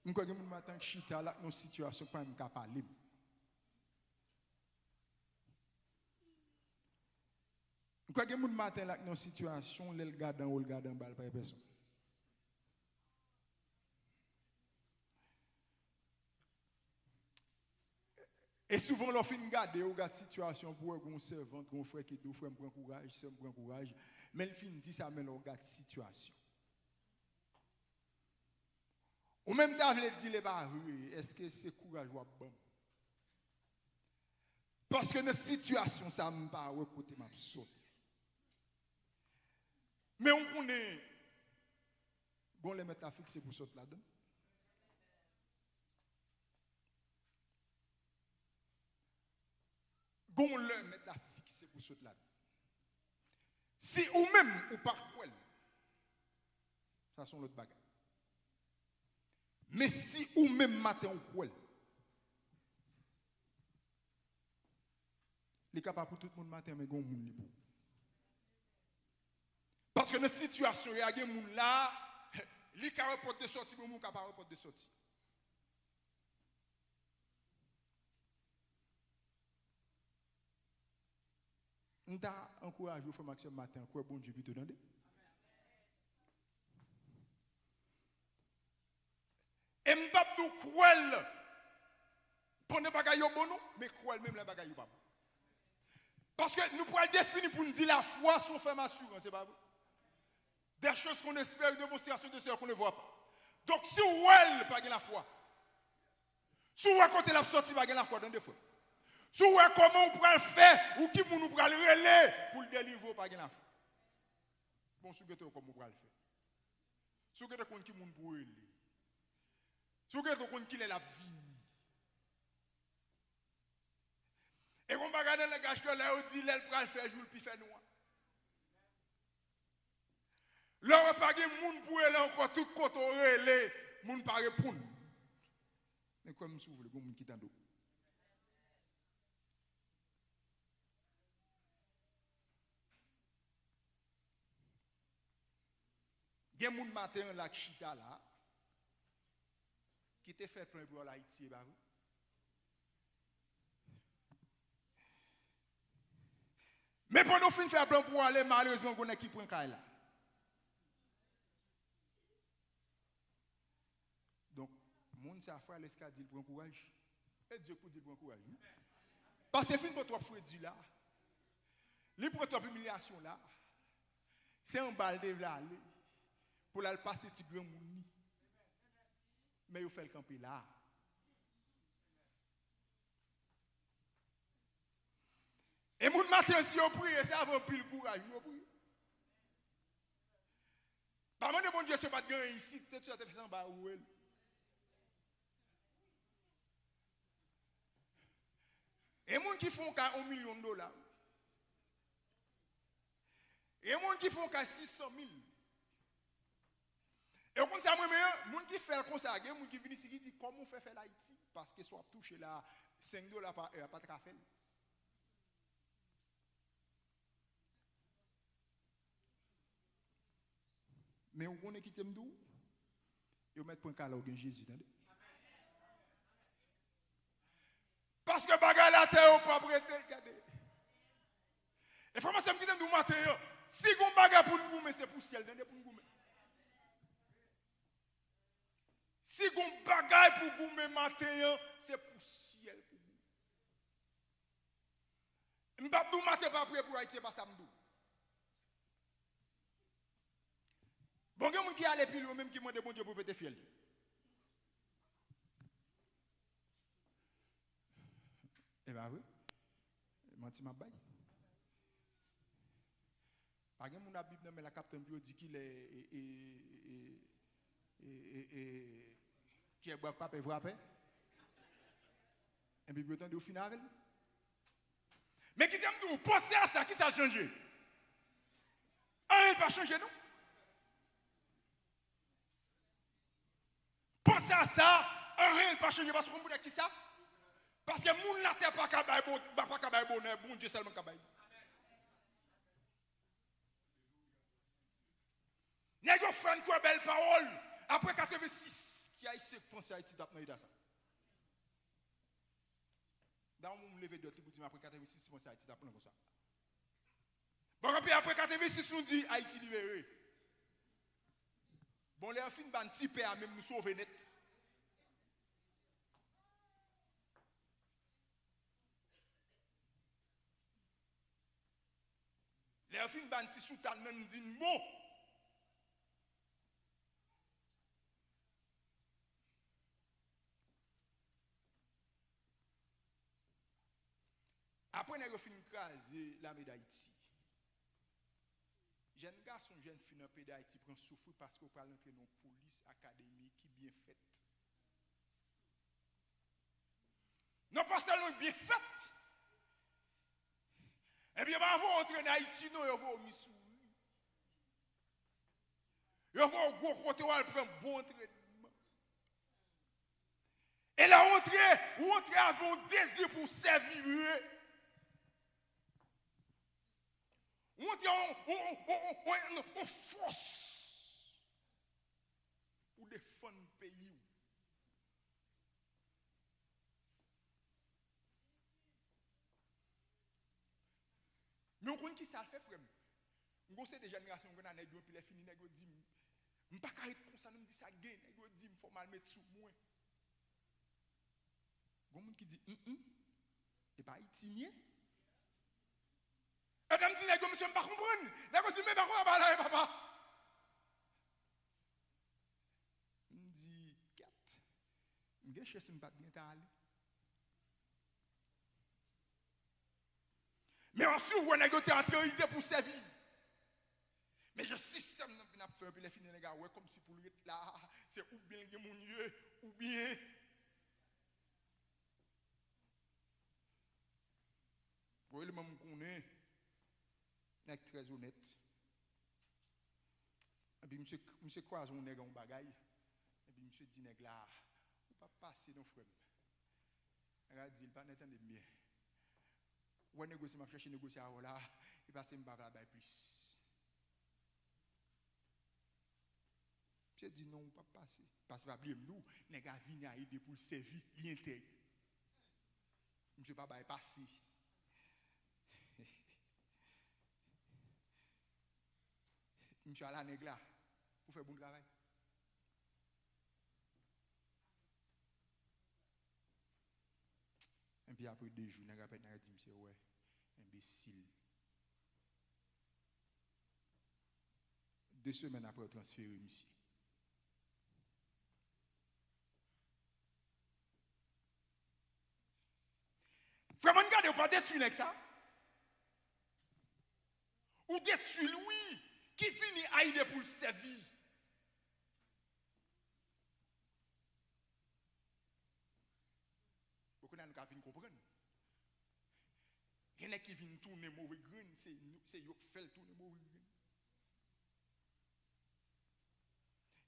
M kwè gen moun maten k chita la k nan yon sitiyasyon k pa menm ka pale m. M kwè gen moun maten la k nan yon sitiyasyon, lè l gade anwo, l gade anba, l pa wè pèsonn. E souvan, lè w fin gade, ou gad sitiyasyon pou wè gen yon sèvant, gen yon frè ki di w, "Frè m, pran kouraj, sè m, pran kouraj." Men l fin di sa, men lè w gad sitiyasyon. Ou menm ta vle di l e pa vre, èske se kouraj w ap ban m? Paske nan sitiyasyon sa, m pa wè kote m ap sòti. Men ou konnen, gon lè mèt la fikse pou sòt ladan. Gon lè mèt la fikse pou sòt ladan. Si ou menm ou pa kwè l, sa se yon lòt bagay. Men si ou menm maten ou kwè l, li ka pa pou tout moun maten, men gon moun li pou. Paske nan sitiyasyon y a gen moun la, li ka wè pòt de sòti, men ou ka pa wè pòt de sòti. M ta ankouraje w, frè m ak sè m, maten an, kwè Bondye pito, tande. E m p ap di w kwè l pandan bagay yo bon, non, men kwè l menm lè bagay yo pa bon. Paske nou pral defini pou n di lafwa se yon fèm asirans, se pa vre? Des choses qu'on espère, une démonstration de celles qu'on ne voit pas. Donk, si w wè l, pa gen lafwa. Si w wè kote l ap sòti, pa gen lafwa, tande, frè. Si w wè kòman w pral fè, ou ki moun ou pral rele pou l delivre w, pa gen lafwa. Bon, si w gentan wè kòman w pral fè. Si w gentan konn ki moun pou w rele. Si w gentan konn kilè l ap vini. E gon bagay nan langaj kreyòl la, yo di lè l pral fè jou, l pi fè nwa. Lè w wè pa gen moun pou rele ankò, tout kote w rele, moun pa reponn. Men kwè m si w vle, gon moun ki tande w. Gen moun maten an la k chita la, ki te fè plan pou al Ayiti, e pa vre? Men pandan w fin fè plan pou w ale, malerezman, gon nèg ki pran kay la. Donk, moun sa, frè Alex ka di l pran kouraj. E Dye k pou di l pran kouraj, wi. Paske fin pran twòp fredi la. Li pran twòp imilyasyon la. Se anba l te vle ale. Pou l al pase ti granmoun li. Men yo fè l kanpe la. E moun maten an, si yo priye, se avè anpil kouraj yo priye. Pa mande Bondye si yo pa t gen anyen isit, se tout sa te fè se anba ou el. E moun ki fè yon kay yon milyon dola. E moun ki fè yon kay sis san mil. E w konn sa m renmen an? Moun ki fè l konsa, gen moun ki vin isit ki di, "Kòman w fè fè l Ayiti?" Paske sa w ap touche la, senk dola pa è, pa t ka fè l. Men ou konnen, kite m di w, yo mèt pran ka lè w gen Jezi, tande. Paske bagay latè yo p ap rete, gade. E frè m ak sè m, kite m di w maten an, si gon bagay pou n goumen, se pou syèl, tande, pou n goumen. Si gon bagay pou goumen maten an, se pou syèl pou goumen. M p ap di w maten pa priye pou Ayiti, e pa sa m di w. Bon, gen moun ki ale pi lwen menm, ki mande Bondye pou pete fyèl li. E pa vre? Manti m ap bay? Pa gen moun ak Bib nan men l la k ap tann pou yo di kilè, e, e, e, e, e, e, kyè bwa k pa pè vrapè? Enpi pou yo tande w fin avè l. Men kite m di w, panse a sa, kisa l chanje? Anyen pa chanje, non. Panse a sa, anyen pa chanje. Paske konn poutèt kisa? Paske moun latè pa ka bay bon, pa ka bay bonè, Bondye sèlman ka bay. Nèg yo fè n kwè bèl pawòl apre katrevensis. Ki Ayisyen k panse Ayiti t ap nan eta sa? Dayè, yon moun leve dwèt li pou di m apre katrevensis, panse Ayiti t ap nan konsa. Bon, kanpe apre katrevensis, nou di Ayiti libere. Bon, lè yo fin ban ti pè a, menm nou sove nèt. Lè yo fin ban ti soutàn nan, nou di n bon. Apre nèg yo fin kraze lame Dayiti, jèn gason, jèn fi nan peyi Dayiti pran soufri paske yo pral antre nan yon polis akademi ki byen fèt. Non, pa sèlman byen fèt. Ebyen, pa voye w antre nan Ayiti, non, yo voye w Misouri. Yo voye w gwo kote w al pran bon antrenman. E lè w antre, ou antre avè yon dezi pou w sèvi vre. Ou antre yon, yon, yon, yon, yon, yon fòs pou defann peyi w. Men w konn ki sa l fè, frè m? M gon seri de jèn gason, m konn a nèg yo, epi lè fini, nèg yo di m, m pa ka ret konsa, non, m di sa gen, nèg yo di m, fò m al met sou mwen. Gon moun ki di, mm, mm, e pa Ayiti m ye? Epi m di nèg yo, mesye, m pa konprann. Nèg yo di, men pa konn bagay la ye, papa. M di, kèt, m gen chans m pa t byen ta ale. Men w ap swiv wè nèg yo te antre ide pou sèvi. Men jan sistèm nan vin ap fè, epi lè fini nèg a wè kòmsi pou l ret la, se oubyen l gen moun ye, oubyen. Bon, eleman m konnen, nèg trè onèt. Epi misye, misye kwaze yon nèg an yon bagay. Epi misye di nèg la, ou p ap pase non, frè m. Nèg la di l, patnè, tande m byen. Ou wè negosye m ap chache negosye avè w la, e pase m pa vle bay plis. Misye di non, ou p ap pase. Pase pa bliye m di w, nèg la vini a ide pou l sèvi, li entèg. Misye pa bay pase. Misye al a nèg la pou fè bon travay. Epi apre de jou, nèg la pèt, nèg la di misye, wè, enbesil. De semèn apre, yo transfere misye. Frè m, ann gade, ou pa detwi nèg sa. Ou detwi l, wi, ki vini a ide pou l sèvi. Bon, kounye a nou ka vin konprann. Gen nèg ki vin tounen move grenn, se, se yo k fè l tounen move grenn.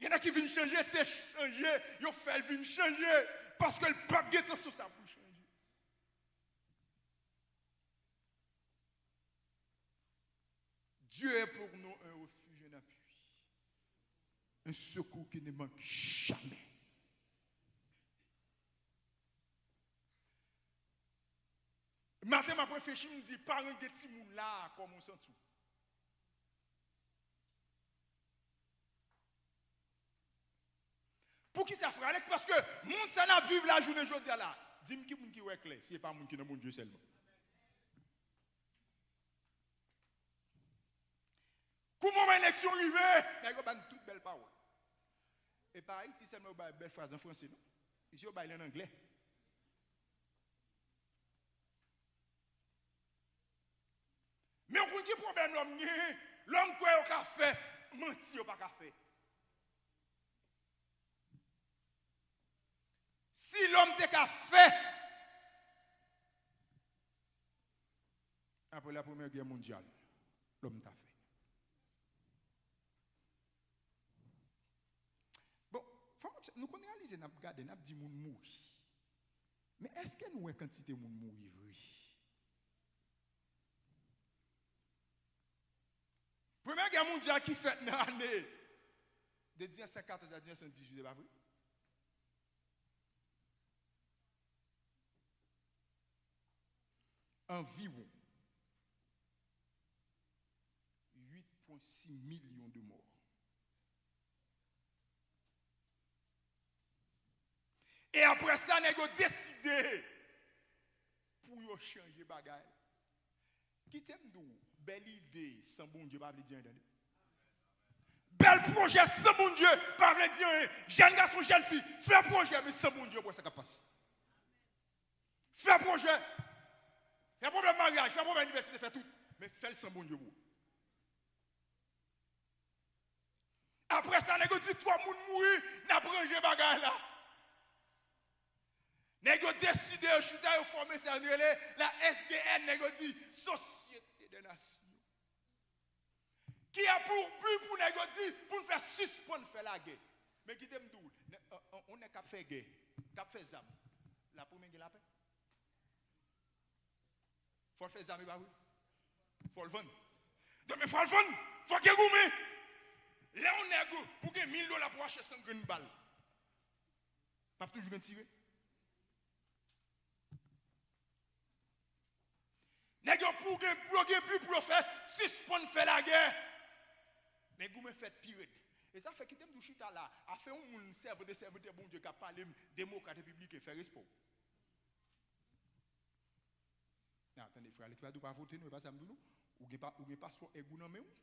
Gen nèg ki vin chanje, se chanje yo fè l vin chanje, paske l p ap gen entansyon sa pou l chanje. Dieu est pour nous un refuge, un appui, un secours qui ne manque jamais. Maten m ap reflechi, m di, paran gen timoun la, kòman w santi w? Poukisa, frè Alex? Paske mond sa n ap viv la jounen jodi a la, di m ki moun ki wè klè, si se pa moun ki nan Bondye sèlman. Kou moman eleksyon rive, nèg yo ba n tout bèl pawòl. E pa Ayiti sèlman yo bay bèl fraz an franse, non. Isi yo bay li an anglè. Men w konn ki pwoblèm lòm gen? Lòm kwè yo ka fè manti yo pa ka fè. Si lòm te ka fè, apre la premyè gè mondyal, lòm ta fè. Bon, fò nou, nou konn reyalize, n ap gade, n ap di moun mouri. Men èske nou wè kantite moun mouri vre? Premyè gè mondyal ki fèt nan ane de mil nèf san katòz a mil nèf san dizuit, e pa vre? Anviwon uit pwen sis milyon de mò. E apre sa, nèg yo deside pou yo chanje bagay. Kite m di w, bèl ide san Bondye pa vle di anyen, tande. Bèl pwojè san Bondye pa vle di anyen. Jèn gason, jèn fi, fè pwojè, men san Bondye, w wè sa k ap pase. Fè pwojè. Fè pwoblèm maryaj, fè pwoblèm inivèsite, fè tout. Men fè l san Bondye, bro. Apre sa, nèg yo di twòp moun mouri, n ap ranje bagay la. Nèg yo deside, yo chita, yo fòme sa yo rele la S D N, nèg yo di Sosyete dè Nasyon. Ki a pou bi pou nèg yo di pou n fè sispann fè lagè. Men kite m di w, nè- on- on- on nèg k ap fè gè, k ap fè zam, l ap renmen gen lapè. Fò l fè zam, e pa vre? Fò l vann. Donk, men fò l vann. Fò gen goumen. Lè yon nèg pou gen mil dola pou achte san grenn bal, p ap toujou gen tire. Nèg yo pou gen, pou yo gen bi pou yo fè, sispann fè lagè. Men goumen fèt pi rèd. E sa fè kite m tou chita la, afè yon moun sèvant e sèvitè Bondye k ap pale m, demokrat, repibliken, fè respè w. Nan, tande, frè Alex pa di w pa vote, non, e pa sa m di w, non. Ou gen, pa, ou gen paspò èg ou nan men w.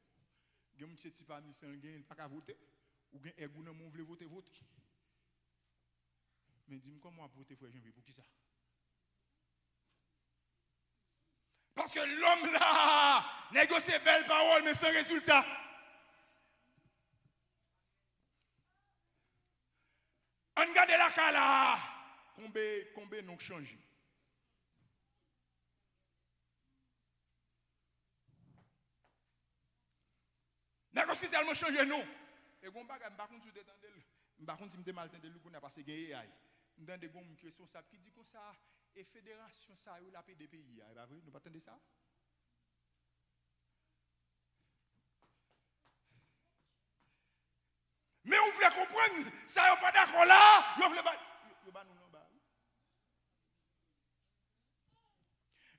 Gen moun ki se ti pami san gen, li pa ka vote. Ou gen èg ou nan men w, vle vote, vote. Men di m kòman w ap vote, frè Janvye, poukisa? Paske lòm la, nèg yo se bèl pawòl, men san rezilta. Ann gade lakay la, konbe, konbe non k chanje. Nèg yo si tèlman chanje non. E gon bagay, m pa konn si w te tande l. M pa konn si m te mal tande l, kounye a pase gen A I. M tande gon moun ki responsab ki di konsa, e federasyon sa yo l ap ede peyi a, e pa vre? Nou pa tande sa? Men ou vle konprann, sa yo pa dakò la, yo vle ba, yo, yo ba nou l anba, wi.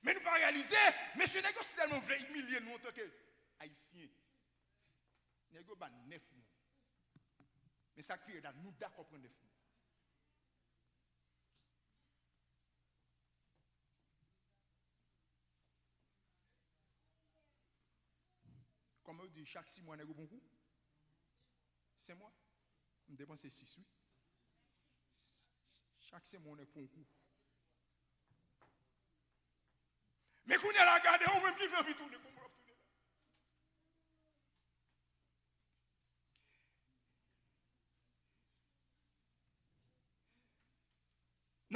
Men nou pa reyalize, mesye, nèg yo si tèlman vle imilye nou antanke Ayisyen. Nèg yo ba n nèf mwa. Men sa k pi rèd la, nou dakò pran nèf mwa. Kòman yo di, chak sis mwa nèg yo pran kou? Senk mwa? M te panse sis, wi. Chak senk mwa nèg pran kou. Men kounye a la, gade, ou menm ki vle anvi tounen, kòman w ap tounen la?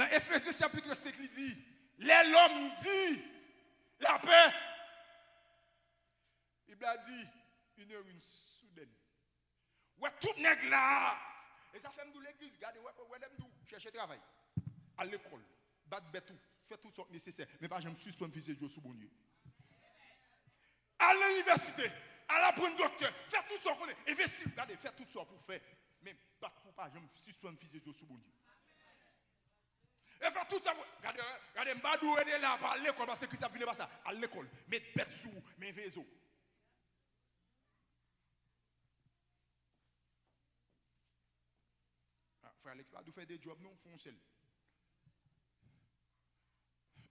Nan Efezyen chapit senk, li di, lè lòm di lapè, Bib la di, une ruine soudaine. Wè tout nèg la. E sa fè m di w legliz, gade, wè, wè, lè m di w, chèche travay, al lekòl, bat bèt ou, fè tout sa k nesesè, men pa janm sispann fize je w sou Bondye. Al nan inivèsite, al aprann doktè, fè tout sa w konnen, envesti, gade, fè tout sa w pou fè, men bat pou w pa janm sispann fize je w sou Bondye. E fè tout sa pou, gade, gade, m pa di w rete la, pa al lekòl, paske Kris ap vin ap pase, al lekòl, met bèt sou ou, men veye zo w. Ah, frè Alex pa di w fè de djòb non, fè yon sèl.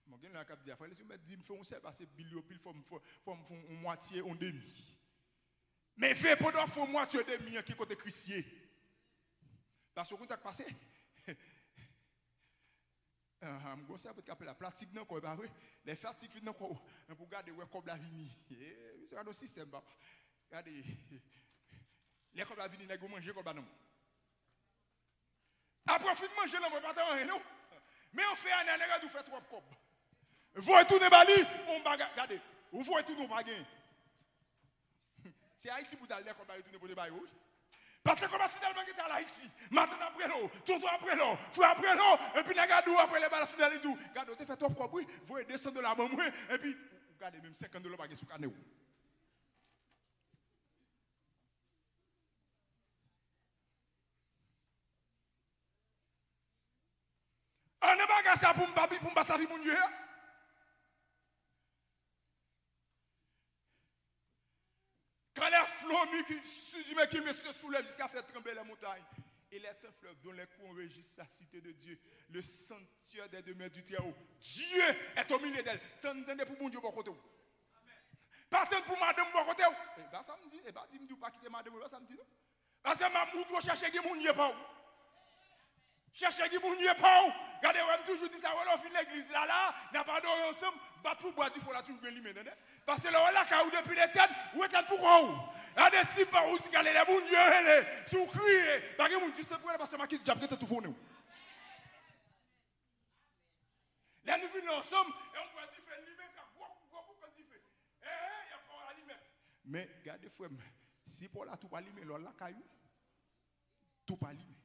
Mwen gen lè k ap di a, frè Alex, ou mèt di m fè yon sèl, pase bil yo pil, fò m fè, fò m fè yon mwatye, yon demi. Men veye pandan w ap fè yon mwatye, yon demi an, ki kote Kris ye? Paske w konn sa k pase? Aha, m gon sèvant k apre la, fatig nan kò, e pa vre? Lè fatig fin nan kò w, pou gade, wè kòb la vini. E, misye gade yon sistèm, papa. Gade, lè kòb la vini, nèg yo manje kòb la nan men w. Apre w fin manje nan men w, pa t anyen, non. Men yon fen ane, nèg la di w fè twòp kòb. Voye tounen ba li, yon bagay, gade, ou voye tounen, ou pa gen. Se Ayiti pou w t al, lè kòb la retounen pote ba yo, wi. Paske kòb la si tèlman gentan al Ayiti, matant ap rele w, tonton ap rele w, frè ap rele w, epi nèg la di w ap rele ba la final, li di w, gade, w te fè twòp kòb, wi, voye de san dola ban mwen, epi, ou gade, menm senkant dola w pa gen sou kanè w. An nan bagay sa pou m pa, pou m pa savi moun ye a. Quand les flots murmurent, qui, qui me se soulèvent jusqu'à faire trembler les montagnes, et les temps fleuves dont les courants régissent la cité de Dieu, le sanctuaire des demeures du Très-Haut. Dieu est au milieu d'elle. Tann, tande pou Bondye bò kote w. Pa tann pou madanm bò kote w. E pa sa m di, e pa di m di w pa kite madanm ou, e pa sa m di non. Paske m ap montre w chèche gen moun ye pa w. Chèche gen moun ye pa w. Gade, wè m toujou di sa, wè lè w vin legliz la, la, n ap adore ansanm, bat pou bwa dife w la toujou gen limen, tande. Paske lè w lakay ou depi letèn, ou etèn pou kò w. Gade, si pa ou, si gade lè moun ye rele, si w kriye, pa gen moun di se pou rele, paske makis dyab gentan toufonnen w. Lè nou vin la ansanm, e yon bwa dife limen, fè gwo, gwo kout dife. E, e, y ap ba w alimèt. Men, gade frè m, si pa w la tou pa limen, lè w lakay ou, tou pa limen.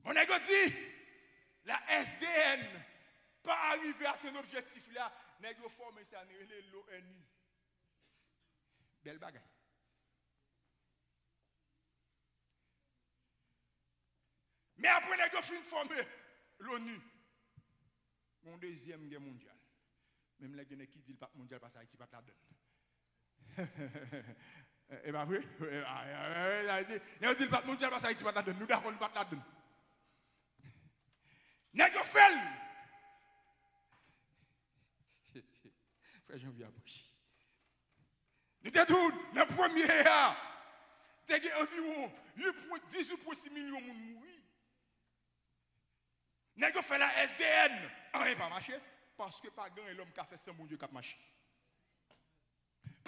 Bon, nèg yo di, la S D N pa arive atenn objektif la, nèg yo fòme sa, nou rele l O N U. Bèl bagay. Men apre nèg yo fin fòme L O N U, yon dezyèm gè mondyal. Menm lè gen nèg ki di l pa t mondyal, paske Ayiti pa t ladann. E pa vre? E, a, e, e, e, Ayiti, nèg yo di l pa t mondyal, paske Ayiti pa t ladann. Nou dakò, nou pa t ladann. Nèg yo fè l. Frè Janvier ap ri. Nou te di w, nan premye a, te gen anviwon uit pwen, dizuit pwen sis milyon moun mouri. Nèg yo fè la S D N, anyen pa mache, paske pa gen anyen lòm ka fè san Bondye k ap mache.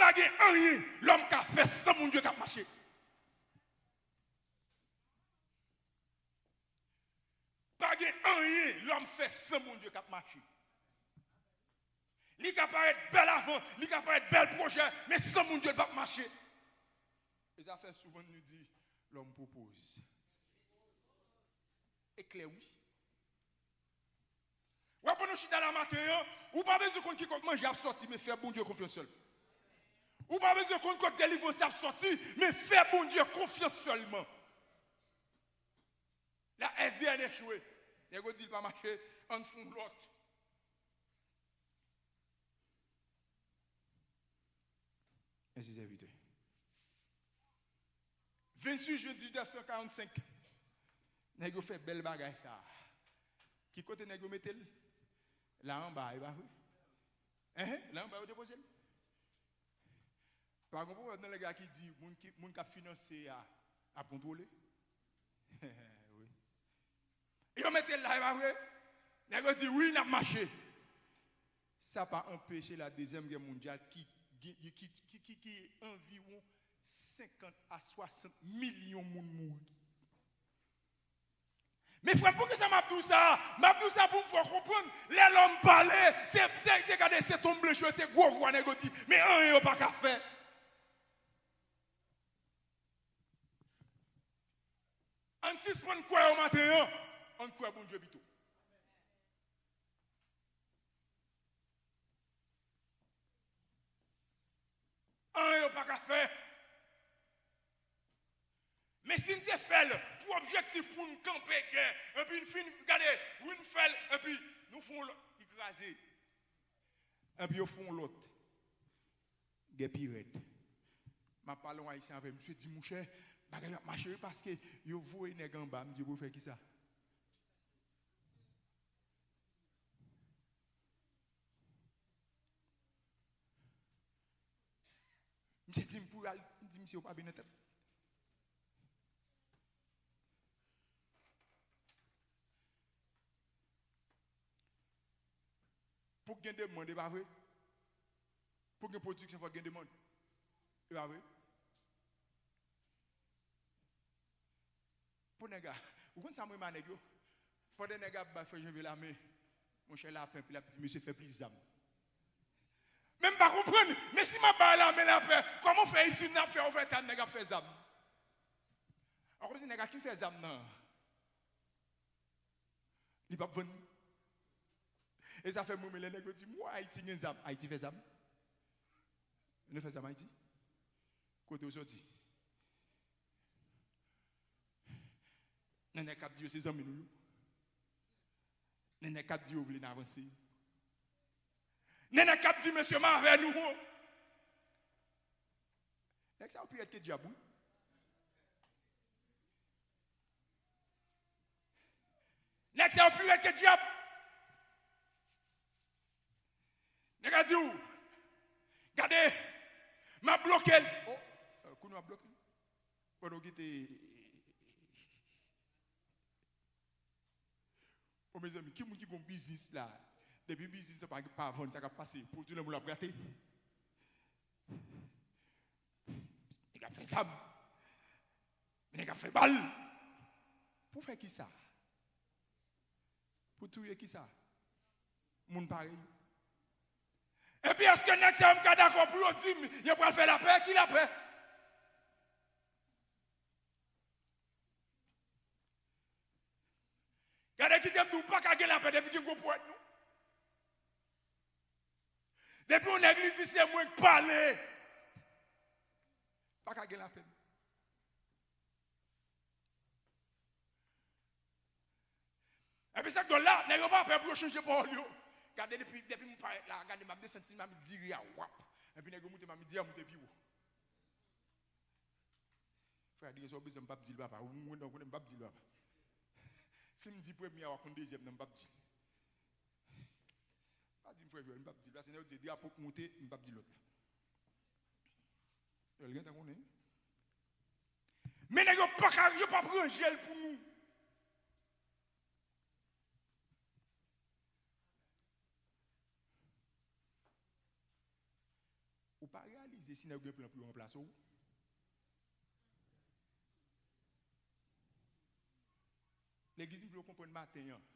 Pa gen anyen lòm ka fè san Bondye k ap mache. Pa gen anyen lòm fè san Bondye k ap mache. Li ka parèt bèl avan, li ka parèt bèl pwojè, men san Bondye l p ap mache. E sa fè souvan nou di, l'homme propose. E klè wi. Wè, pandan w chita la maten an, ou pa bezwen konn ki kot manje ap sòti, men fè Bondye konfyans sèlman. Ou pa bezwen konn kot delivrans ap sòti, men fè Bondye konfyans sèlman. La S D N echwe. Nèg yo di l pa mache, ann fè yon lòt. Mèsi, sèvitè. Venntuit jen diznèf san karannsenk, nèg yo fè bèl bagay sa a. Ki kote nèg yo mete l? La anba, e pa vre? Enhen, la anba yo depoze l. Pa gen pwovèb nan lang la ki di moun ki, moun k ap finanse a ap kontwole? Wi. Yo mete l la, e pa vre? Nèg yo di, wi, n ap mache. Sa pa anpeche la dezyèm gè mondyal ki, ki, ki, ki, ki, ki anviwon senkant a swasant milyon moun mouri. Men frè m, poukisa m ap di w sa a? M ap di w sa pou m fè w konprann, lè lòm pale, se, se, se, gade, se tonm blanch yo, se gwo vwa nèg yo di, men anyen yo pa ka fè. Ann sispann kwè yo maten an, ann kwè Bondye pito. Anyen yo pa ka fè. Men si n te fè l pou objektif pou n kanpe gè, epi n fin gade, wi, n fè l, epi nou fè yon lòt, li kraze. Epi yo fè yon lòt. Gè pi rèd. M ap pale yon Ayisyen avè m, misye di, monchè, bagay yo ap mache wi, paske yo voye nèg anba. M di, pou fè kisa? Misye di m pou al, m di misye ou pa byen nan tèt. Pou gen demann, e pa vre? Pou gen pwodiksyon, fòk gen demann. E pa vre? Pou nèg la, ou konn sa m renmen a nèg yo? Pandan nèg la ap bay frè Janvier lamen, monchè, lapen, epi l ap di, mesye, fè plis zam. Men m pa konprann, men si m ap bay lamen lapen, kòman w fè izin nan ap fè ovètime, nèg ap fè zam? An kòmsi nèg la ki fè zam nan? Li p ap vann. E sa fè m renmen lè nèg yo di m, wè, Ayiti gen zam. Ayiti fè zam? Nou fè zam Ayiti? Kote yo soti? Nan nèg k ap di yo se zanmi nou yo. Nan nèg k ap di yo vle n avanse yo. Nènè k ap di mesye m avè nou. Nèg sa yo pi rèd ke dyab, wi. Nèg sa yo pi rèd ke dyab. Nèg la di w, gade, m ap bloke l. Oh, euh, kounye w ap bloke l. Pandan w kite. Oh, mezanmi, ki moun ki gon biznis la? Depi biznis la pa, pa vann, sa k ap pase? Pwodui nan moun l ap gate. Nèg ap fè zam. Nèg ap fè bal. Pou fè kisa? Pou touye kisa? Moun parèy ou. Epi èske nèg sa yo m ka dakò pou yo di m yo pral fè lapè? Ki lapè? Gade, kite m di w, pa ka gen lapè depi gen gwo pwèt, non. Depi yon nèg li di se mwen k pale, pa ka gen lapè, non. Epi sa k dwòl la, nèg yo pa pè pou yo chanje pawòl yo. Gade, depi, depi m parèt la, gade, m ap desann ti mamit diri a, wap. Epi nèg yo moute mamit diri a, moute pi wo. Frè Adrien, sa w bezwen, m p ap di l, papa. Ou mwen nan konnen m p ap di l, papa. Si m di premye a, w a konn dezyèm nan, m p ap di l. Pa di m frè Joel, m p ap di l. Paske nèg yo di drapo k moute, m p ap di lòt la. Joel gentan konnen. Men nèg yo pa ka, yo p ap ranje l pou nou. Ou pa reyalize si nèg yo gen plan pou yo ranplase w. Legliz m vle w konprann maten an.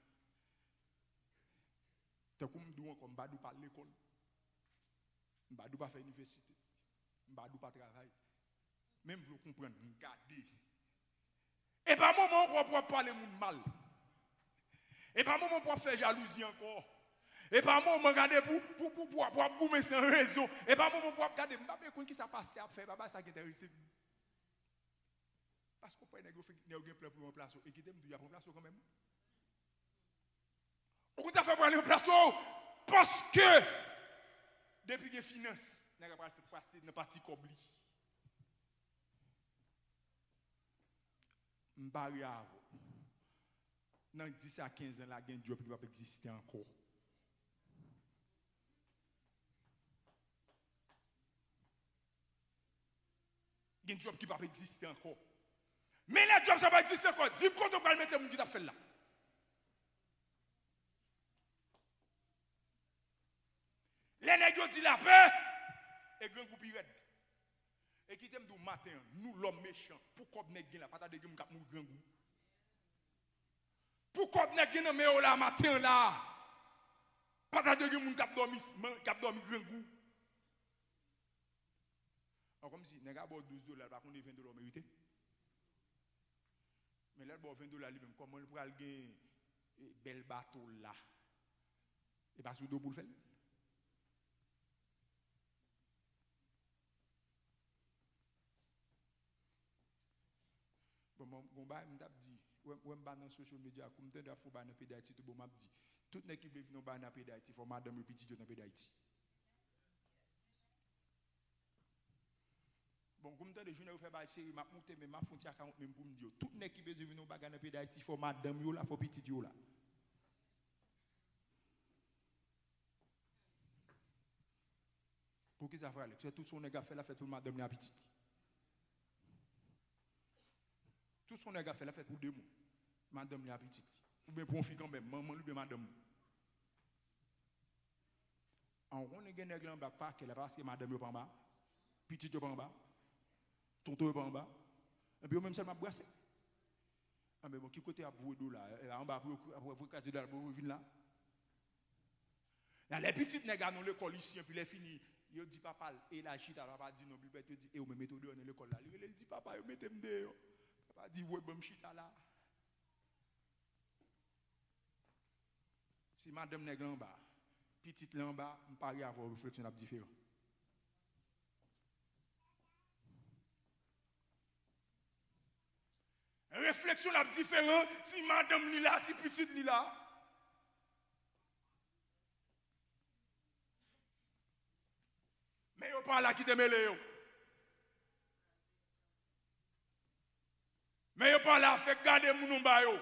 Tankou m di w ankò, m pa di w pa al lekòl. M pa di w pa fè inivèsite. M pa di w pa travay. Men m vle w konprann, m gade. E pa moman ankò pou w ap pale moun mal. E pa moman pou w ap fè jalouzi ankò. E pa moman gade pou, pou, pou, pou, pou w ap goumen san rezon. E pa moman pou w ap gade, m pa bezwen konn kisa pastè ap fè, pa bagay sa ki enterese m. Paske w pa wè nèg yo fè, nèg yo gen plan pou yo ranplase w. E kite m di w, y ap ranplase w kanmenm. Ou konn sa fè pral ranplase w? Paske depi gen finans, nèg la pral fè pase nan pati kòb li. M pare avè w. Nan dis a kenz an la, gen djòb ki p ap egziste ankò. Gen djòb ki p ap egziste ankò. Men lè djòb sa pa egziste ankò, di m kote w pral mete moun ki t ap fè l la. Lè nèg yo di lapè, e grangou pi rèd. E kite m di w maten an, nou lòm mechan, pou kòb nèg gen la, pa ta dwe gen moun k ap mouri grangou. Pou kòb nèg gen nan men yo la, maten an la, pa ta dwe gen moun k ap dòmi, k ap dòmi grangou. An, kòmsi nèg a ba w douz dola, l pa konnen ven dola w merite. Men lè l ba w ven dola li menm, kòman l pral gen, e, bèl bato l la? E pa sou do pou l fè l? Bon, mwen, gon bagay m t ap di, wè, wè m pa nan social media, kou m tande ap fè yon bagay nan peyi Dayiti, tou bon, m ap di, tout nèg ki vle vin yon bagay nan peyi Dayiti, fò madanm yo, pitit yo nan peyi Dayiti. Bon, kou m tande jounen yo fè bagay serye, m ap moute, men m ap fè yon ti akawont menm pou m di yo, tout nèg ki bezwen vin yon bagay nan peyi Dayiti, fò madanm yo la, fò pitit yo la. Poukisa, frè Alex? Se tout sa yon nèg ap fè la, fè pou madanm li a pitit li. Tout sa yon nèg ap fè la, fè pou de moun. Madanm li a pitit li. Oubyen pou yon fi kanmenm, manman li oubyen madanm li. An, ou konnen gen nèg la anba k pa kè la, paske madanm yo pa anba, pitit yo pa anba, tonton yo pa anba. Epi yo menm sèlman ap brase. Anben bon, ki kote y ap voye dola? E anba pou yo, pou yo kraze dola pou yo vin la? Nan lè pitit nèg a nan lekòl isi, anpi lè fini, yo di papa l, e l al chita la, papa di non, Bilbèt, yo di, e ou menm mete w deyò nan lekòl la. Li rele, li di, papa, yo mete m deyò. Papa di, woy, ban m chita la. Si madanm nèg la anba, pitit la anba, m parye avè w, refleksyon l ap diferan. Refleksyon l ap diferan si madanm li la, si pitit li la. Men yo pa la, kite mele yo. Men yo pa la, fèk gade moun anba yo.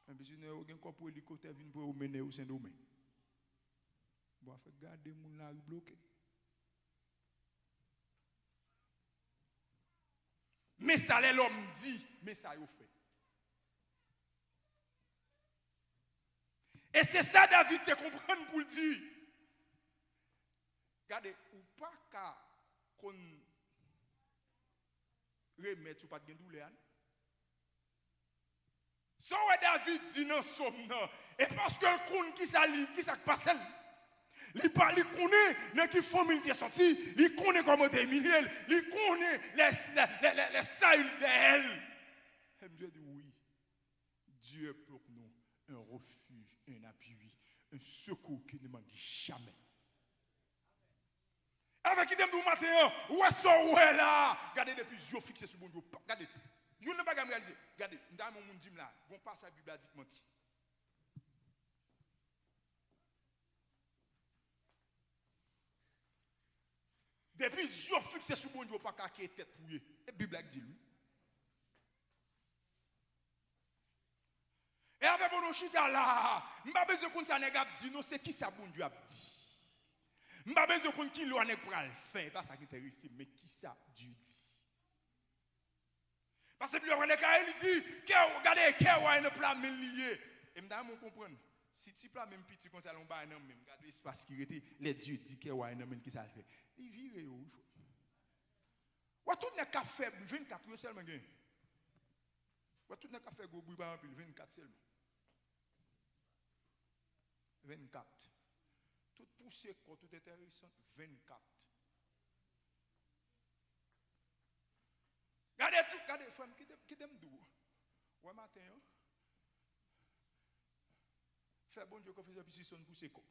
Men bizin yo gen kòb pou elikoptè vin pou yo mennen yo Sendomeng. Bon, fèk gade moun lari bloke. Men sa lè lòm di, men sa yo fè. E se sa David te konprann pou l di. Gade, ou pa ka konn remèd si w pa t gen doulè a, non. Sa w wè David di nan sòm nan, e paske l konn kisa li, kisa k pase l. Li pa, li konnen nan ki fanmi l te sòti, li konnen kòman yo te imilye l, li konnen lè, lè, lè, lè, lè sa yo dèyè l. E Bondye di, wi, Dieu est pour nous un refuge, un appui, un secours qui ne manque jamais. Avèk kite m di w maten an, ou wè sa w wè la. Gade, depi zye w fikse sou Bondye, w pa, gade, youn nan bagay m reyalize, gade, m ta renmen yon moun di m la, gon pasaj Bib la di k manti. Depi zye w fikse sou Bondye, w pa ka kite tèt ou ye. E Bib la k di l, wi. E avè bon nou chita la, m pa bezwen konn sa nèg ap di, non, se kisa Bondye ap di. M pa bezwen konn kilè nèg pral fè, e pa sa ki enterese m, men kisa Dye di. Paske Bib la pale kare, li di, kè w, gade, kè w a nan pla men l li ye. E m ta renmen w konprann, si ti pla men m piti konsa, l yon bagay nan men m, gade espas ki rete, lè Dye di kè w a nan men l, kisa l fè? Li vire yo, wi, frè. Wè tout nèg k ap fè bri, vennkat yo sèlman gen. Wè tout nèg k ap fè gwo bri pa anpil, vennkat sèlman. Vennkat. Tout pouse kò, tout enteresan, vennkat. Gade tout, gade, frè m, kite, kite m di w. Wè maten an, fè Bondye konfyans epi sispann pouse kò.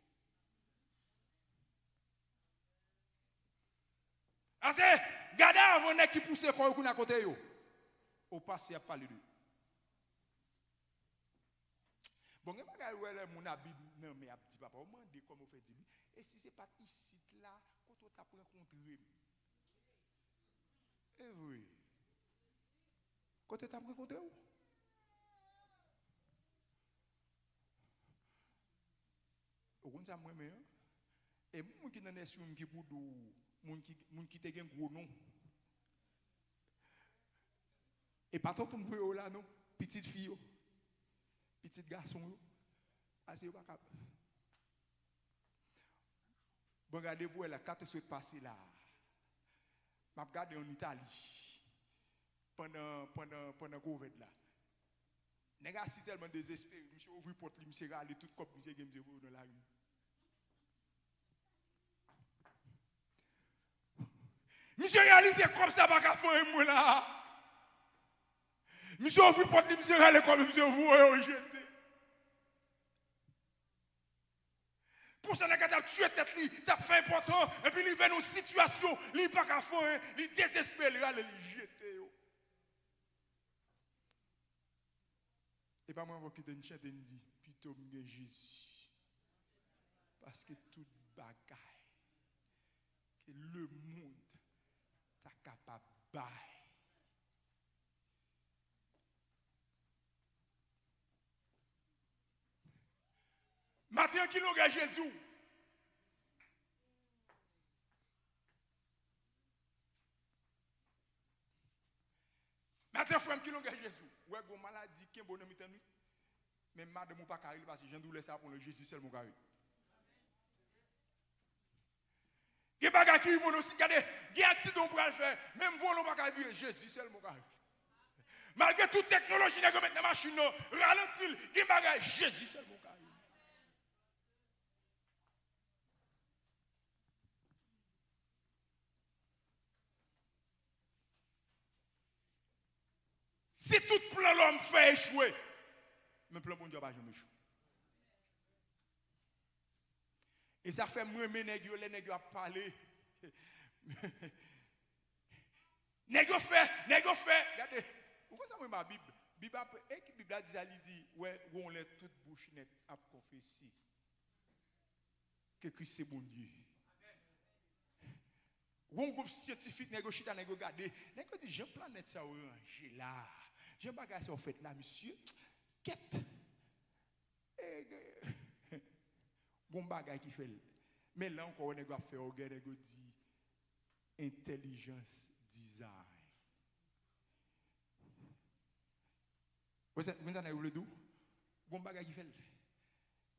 Ase, gade avan nèg ki pouse kò yo kounye a kote yo. Ou pase ap pale de yo. Bon, gen bagay ou wè lè moun a Bib nan men ap di, papa, ou mande kòman ou fè di li. E si se pa t isit la, kote w t ap rankontre m? E vre. Kote w t ap rankontre w? Ou konn sa m renmen an? E moun ki nan nèsyon ki pou di w, moun ki, moun ki te gen gwo non. E pa tonton m voye w la non, pitit fi yo, pitit gason yo, pase yo pa kab. Bon, gade pou wè la, kat sou pase la. M ap gade ann Itali pandan, pandan, pandan Covid la. Nèg a si tèlman dezespere, misye ouvri pòt li, misye rale tout kòb misye gen, misye voye yo nan lari. Misye reyalize kòb sa pa ka fè anyen mwen la. Misye ouvri pòt li, misye rale kòb li, misye voye yo jete. Pou sa nèg la t ap tiye tèt li, t ap fè enpòtan, epi li vin nan yon sitiyasyon, li pa ka fè anyen, li dezespere, li rale, li jete yo. E pa mwen ankò ki te n chante, n di, pito m gen Jezi. Paske tout bagay ke lemonn ta kapab bay. Maten an, ki longè Jezi w? Maten, frè m, ki longè Jezi w? Ou wè, gon maladi kenbe w nan mitan nwit. Men madanm ou pa ka rele, paske jan doulè sa ap pran w, Jezi sèlman ou ka rele. Gen bagay ki rive w nan si, gade, gen aksidan ou pral fè, menm volan ou pa ka vire, Jezi sèlman ou ka rele. Malgre tout teknoloji nèg yo met nan machin nan, ralanti l, gen bagay, Jezi sèlman ou ka rele. Si tout plan lòm fè echwe, men plan Bondye a pa janm echwe. E sa fè m renmen nèg yo, lè nèg yo ap pale. Nèg yo fè, nèg yo fè, gade, ou konn sa mwen renmen Bib? Bib ap, e ki Bib la di sa, li di, wè, gon lè tout bouch nèt ap konfese. ke Kris se Bondye. Gon gwoup syantifik, nèg yo chita, nèg yo gade. Nèg yo di, "Jan planèt sa yo ranje la, jan bagay sa yo fèt la, misye, kèt." E, gon bagay ki fè l. Men la ankò, nèg yo ap fè ògèy, nèg yo di, "Entèlijans dizayn." Ou konn sa nèg yo vle di w? Gon bagay ki fè l.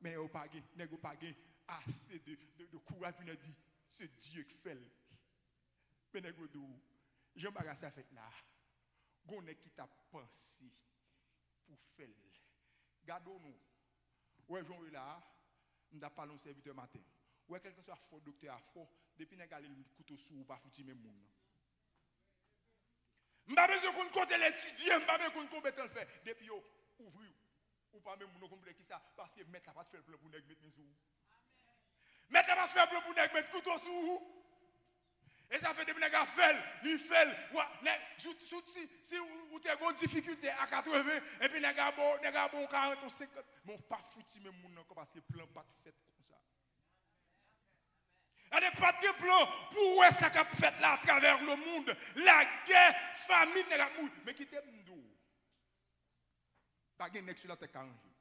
Men nèg yo pa gen, nèg yo pa gen ase de, de, de kouraj pou nèg di, "Se Dye k fè l." Men nèg yo di w, jan bagay sa fèt la, gon nèg ki t ap panse pou fè l. Gade w non. Ou wè jan w ye la a, m t ap pale yon sèvitè maten. Ou wè kèlkanswa fò doktè a fò, depi nèg ale l met kouto sou ou, ou pa fouti menm moun nan. M pa bezwen konn kote l etidye, m pa bezwen konn konbyen tan l fè. Depi yo ouvri w, ou pa menm moun nan, konn poutèt kisa? Paske mèt la pa t fè l plan pou nèg met men sou ou. Mèt la pa t fè plan pou nèg met kouto sou ou. E sa fè depi nèg la fè l, li fè l. Wa, nèg, si, si, si, si ou, ou te gon difikilte a katreven, epi nèg la ba w, nèg la ba w karant ou senkant, men w pa fouti menm moun nan ankò paske plan pa t fèt konsa. Gade, pa t gen plan pou w wè sa k ap fèt la atravè le monde. Lagè, famin, nèg ap mouri. Men kite m di w, pa gen nèg sou latè k ka ranje.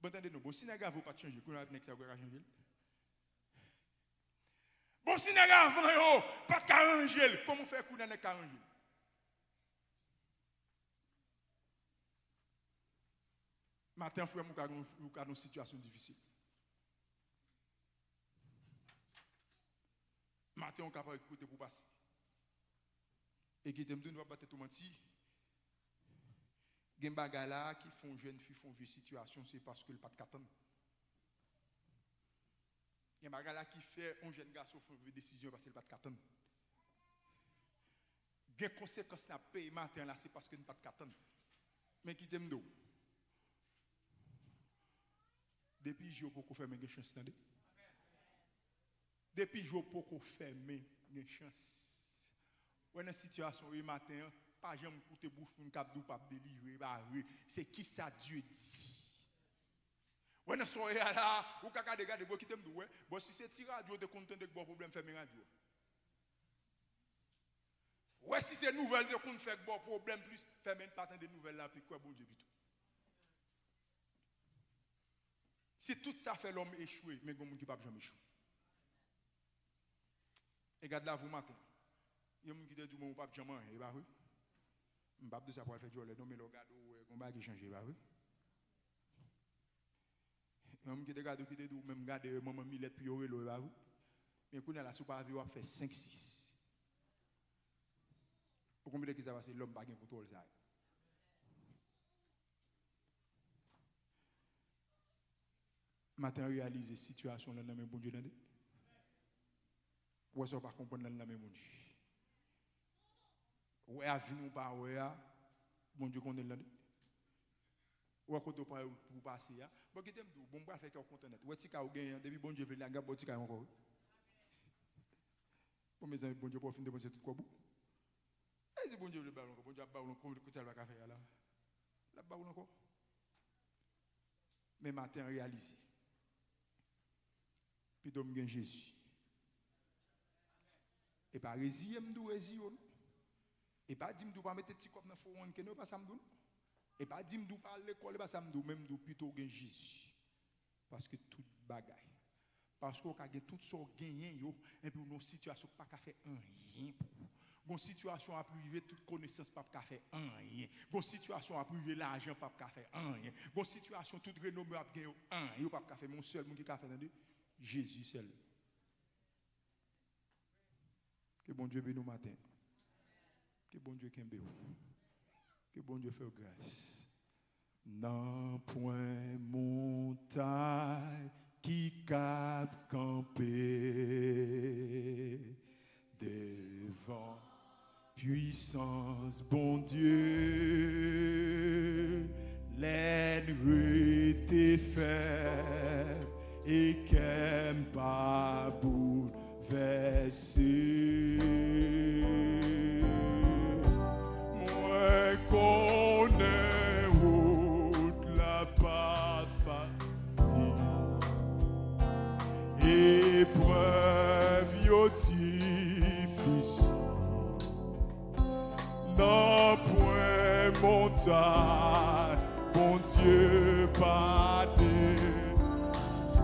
Bon, tande non. Bon, si nèg avan yo pa t chanje l, kounye a nèg sa yo ka chanje l? Bon, si nèg avan yo pa t ka ranje l, kòman w fè kounye a nèg ka ranje l? Maten an, frè m, ou ka, ou ka nan yon sitiyasyon difisil. Maten an, ou ka pa wè ki kote pou w pase. E kite m di w, nou p ap ba tèt ou manti. Gen bagay la ki fè yon jèn fi fè yon vye sitiyasyon, se paske l pa t ka tann. Gen bagay la ki fè yon jèn gason fè yon vye desizyon paske l pa t ka tann. Gen konsekans n ap peye maten an la, se paske n pa t ka tann. Men kite m di w, depi je w poko fèmen, gen chans, tande. Depi je w poko fèmen, gen chans. Wè nan sitiyasyon w ye maten an, pa janm koute bouch moun k ap di w p ap delivre, e pa vre. Se kisa Dye di. Wè nan sa w ye a la, ou ka gade, gade, bon, kite m di w, wè. Bon, si se ti radyo w te konn tande k ba w pwoblèm, fèmen radyo a. Wè, si se nouvèl te konn fè k ba w pwoblèm plis, fèmen, pa tande nouvèl la, pi kwè Bondye pito. Si tout sa fè lòm echwe, men gen moun ki p ap janm echwe. E gad lavi w maten. Gen moun ki te di w, "Bon, ou p ap janm anyen, e pa vre?" M p ap di sa pou al fè djòlè, non, men lè w gade, w wè, gen yon bagay ki chanje, e pa vre? Gen moun ki te gade w, ki te di w, "Menm gade, manman milèt pou yo rele w, e pa vre?" Men kounye a la, si w pa veye, w ap fè senk, sis. Ou konprann ki sa pase? Lòm pa gen kontwòl sa yo. Maten an, reyalize sitiyasyon w lan nan men Bondye, tande. Ou wè sa w pa konprann lan nan men Bondye. Ou wè avni w pa wè a, Bondye konnen l, tande. Ou wè kote w pa, ou pase a. Bon, kite m di w, bon, m pral fè kè w kontan nèt. Ou wè ti kay ou genyen an, depi Bondye vle, l ap ba w ti kay ankò, wi. Bon, mezanmi, Bondye pa fin depanse tout kòb ou. E si Bondye vle ba w l ankò, Bondye ap ba w l ankò, kote l pa ka fè a la? L ap ba w l ankò. Men maten an, reyalize. Pito m gen Jezi. E pa reziye m di w reziye w, non. E pa di m di w pa mete ti kòb nan fo wan ke non, e pa sa m di w, non. E pa di m di w pa al lekòl, e pa sa m di w, men m di w pito w gen Jezi. Paske tout bagay. Paske w ka gen tout sa w genyen yo, epi w nan yon sitiyasyon k pa ka fè anyen pou ou. Gon sitiyasyon ap rive, tout konesans p ap ka fè anyen. Gon sitiyasyon ap rive, lajan p ap ka fè anyen. Gon sitiyasyon, tout renome w ap gen yo, anyen yo p ap ka fè. Men yon sèl moun ki ka fè, tande, Jezi sèl. Ke Bondye beni w maten. Ke Bondye kenbe w. Ke Bondye fè w gras. Nanpwen montay ki kab kanpe devan pwisans Bondye. Lè n rete fèm e kè m pa boulvèse. Mwen konnen wout la pa fasil. Montay, Bondye pa de.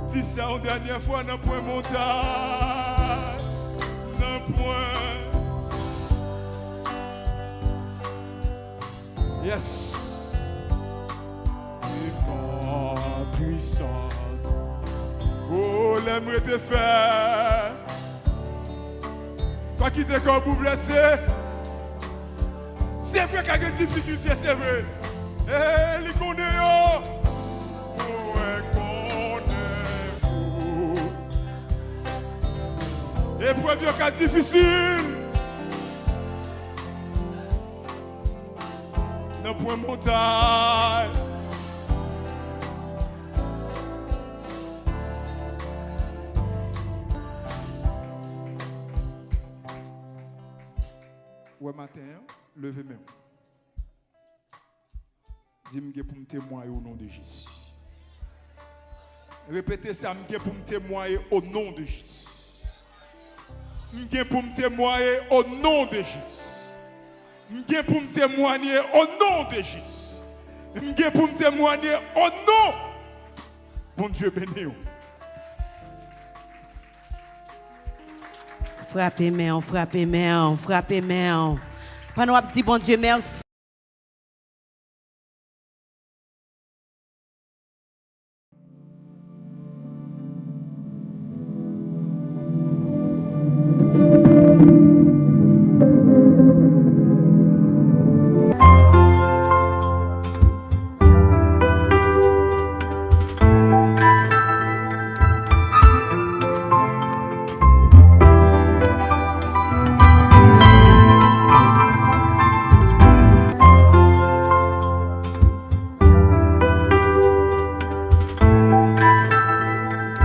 Di sa yon dènyè fwa, nan pwen montay, nan pwen. Yes. Devan pwisans. Oh, lè m rete fè. Pa kite kò w boulvèse. Se vre ka gen difikilte, se vre. E li konnen yo. Mwen konnen ou. Eprèv yo ka difisil. Nan pwen montay. Wè maten an, leve men w. Di, "M gen pou m temwaye o non de Jezi." Repete sa, "M gen pou m temwaye o non de Jezi." M gen pou m temwaye o non de Jezi. M gen pou m temwaye o non de Jezi. M gen pou m temwaye o non. Bondye beni w. Frape men w, frape men w, frape men w. Pandan w ap di Bondye mèsi.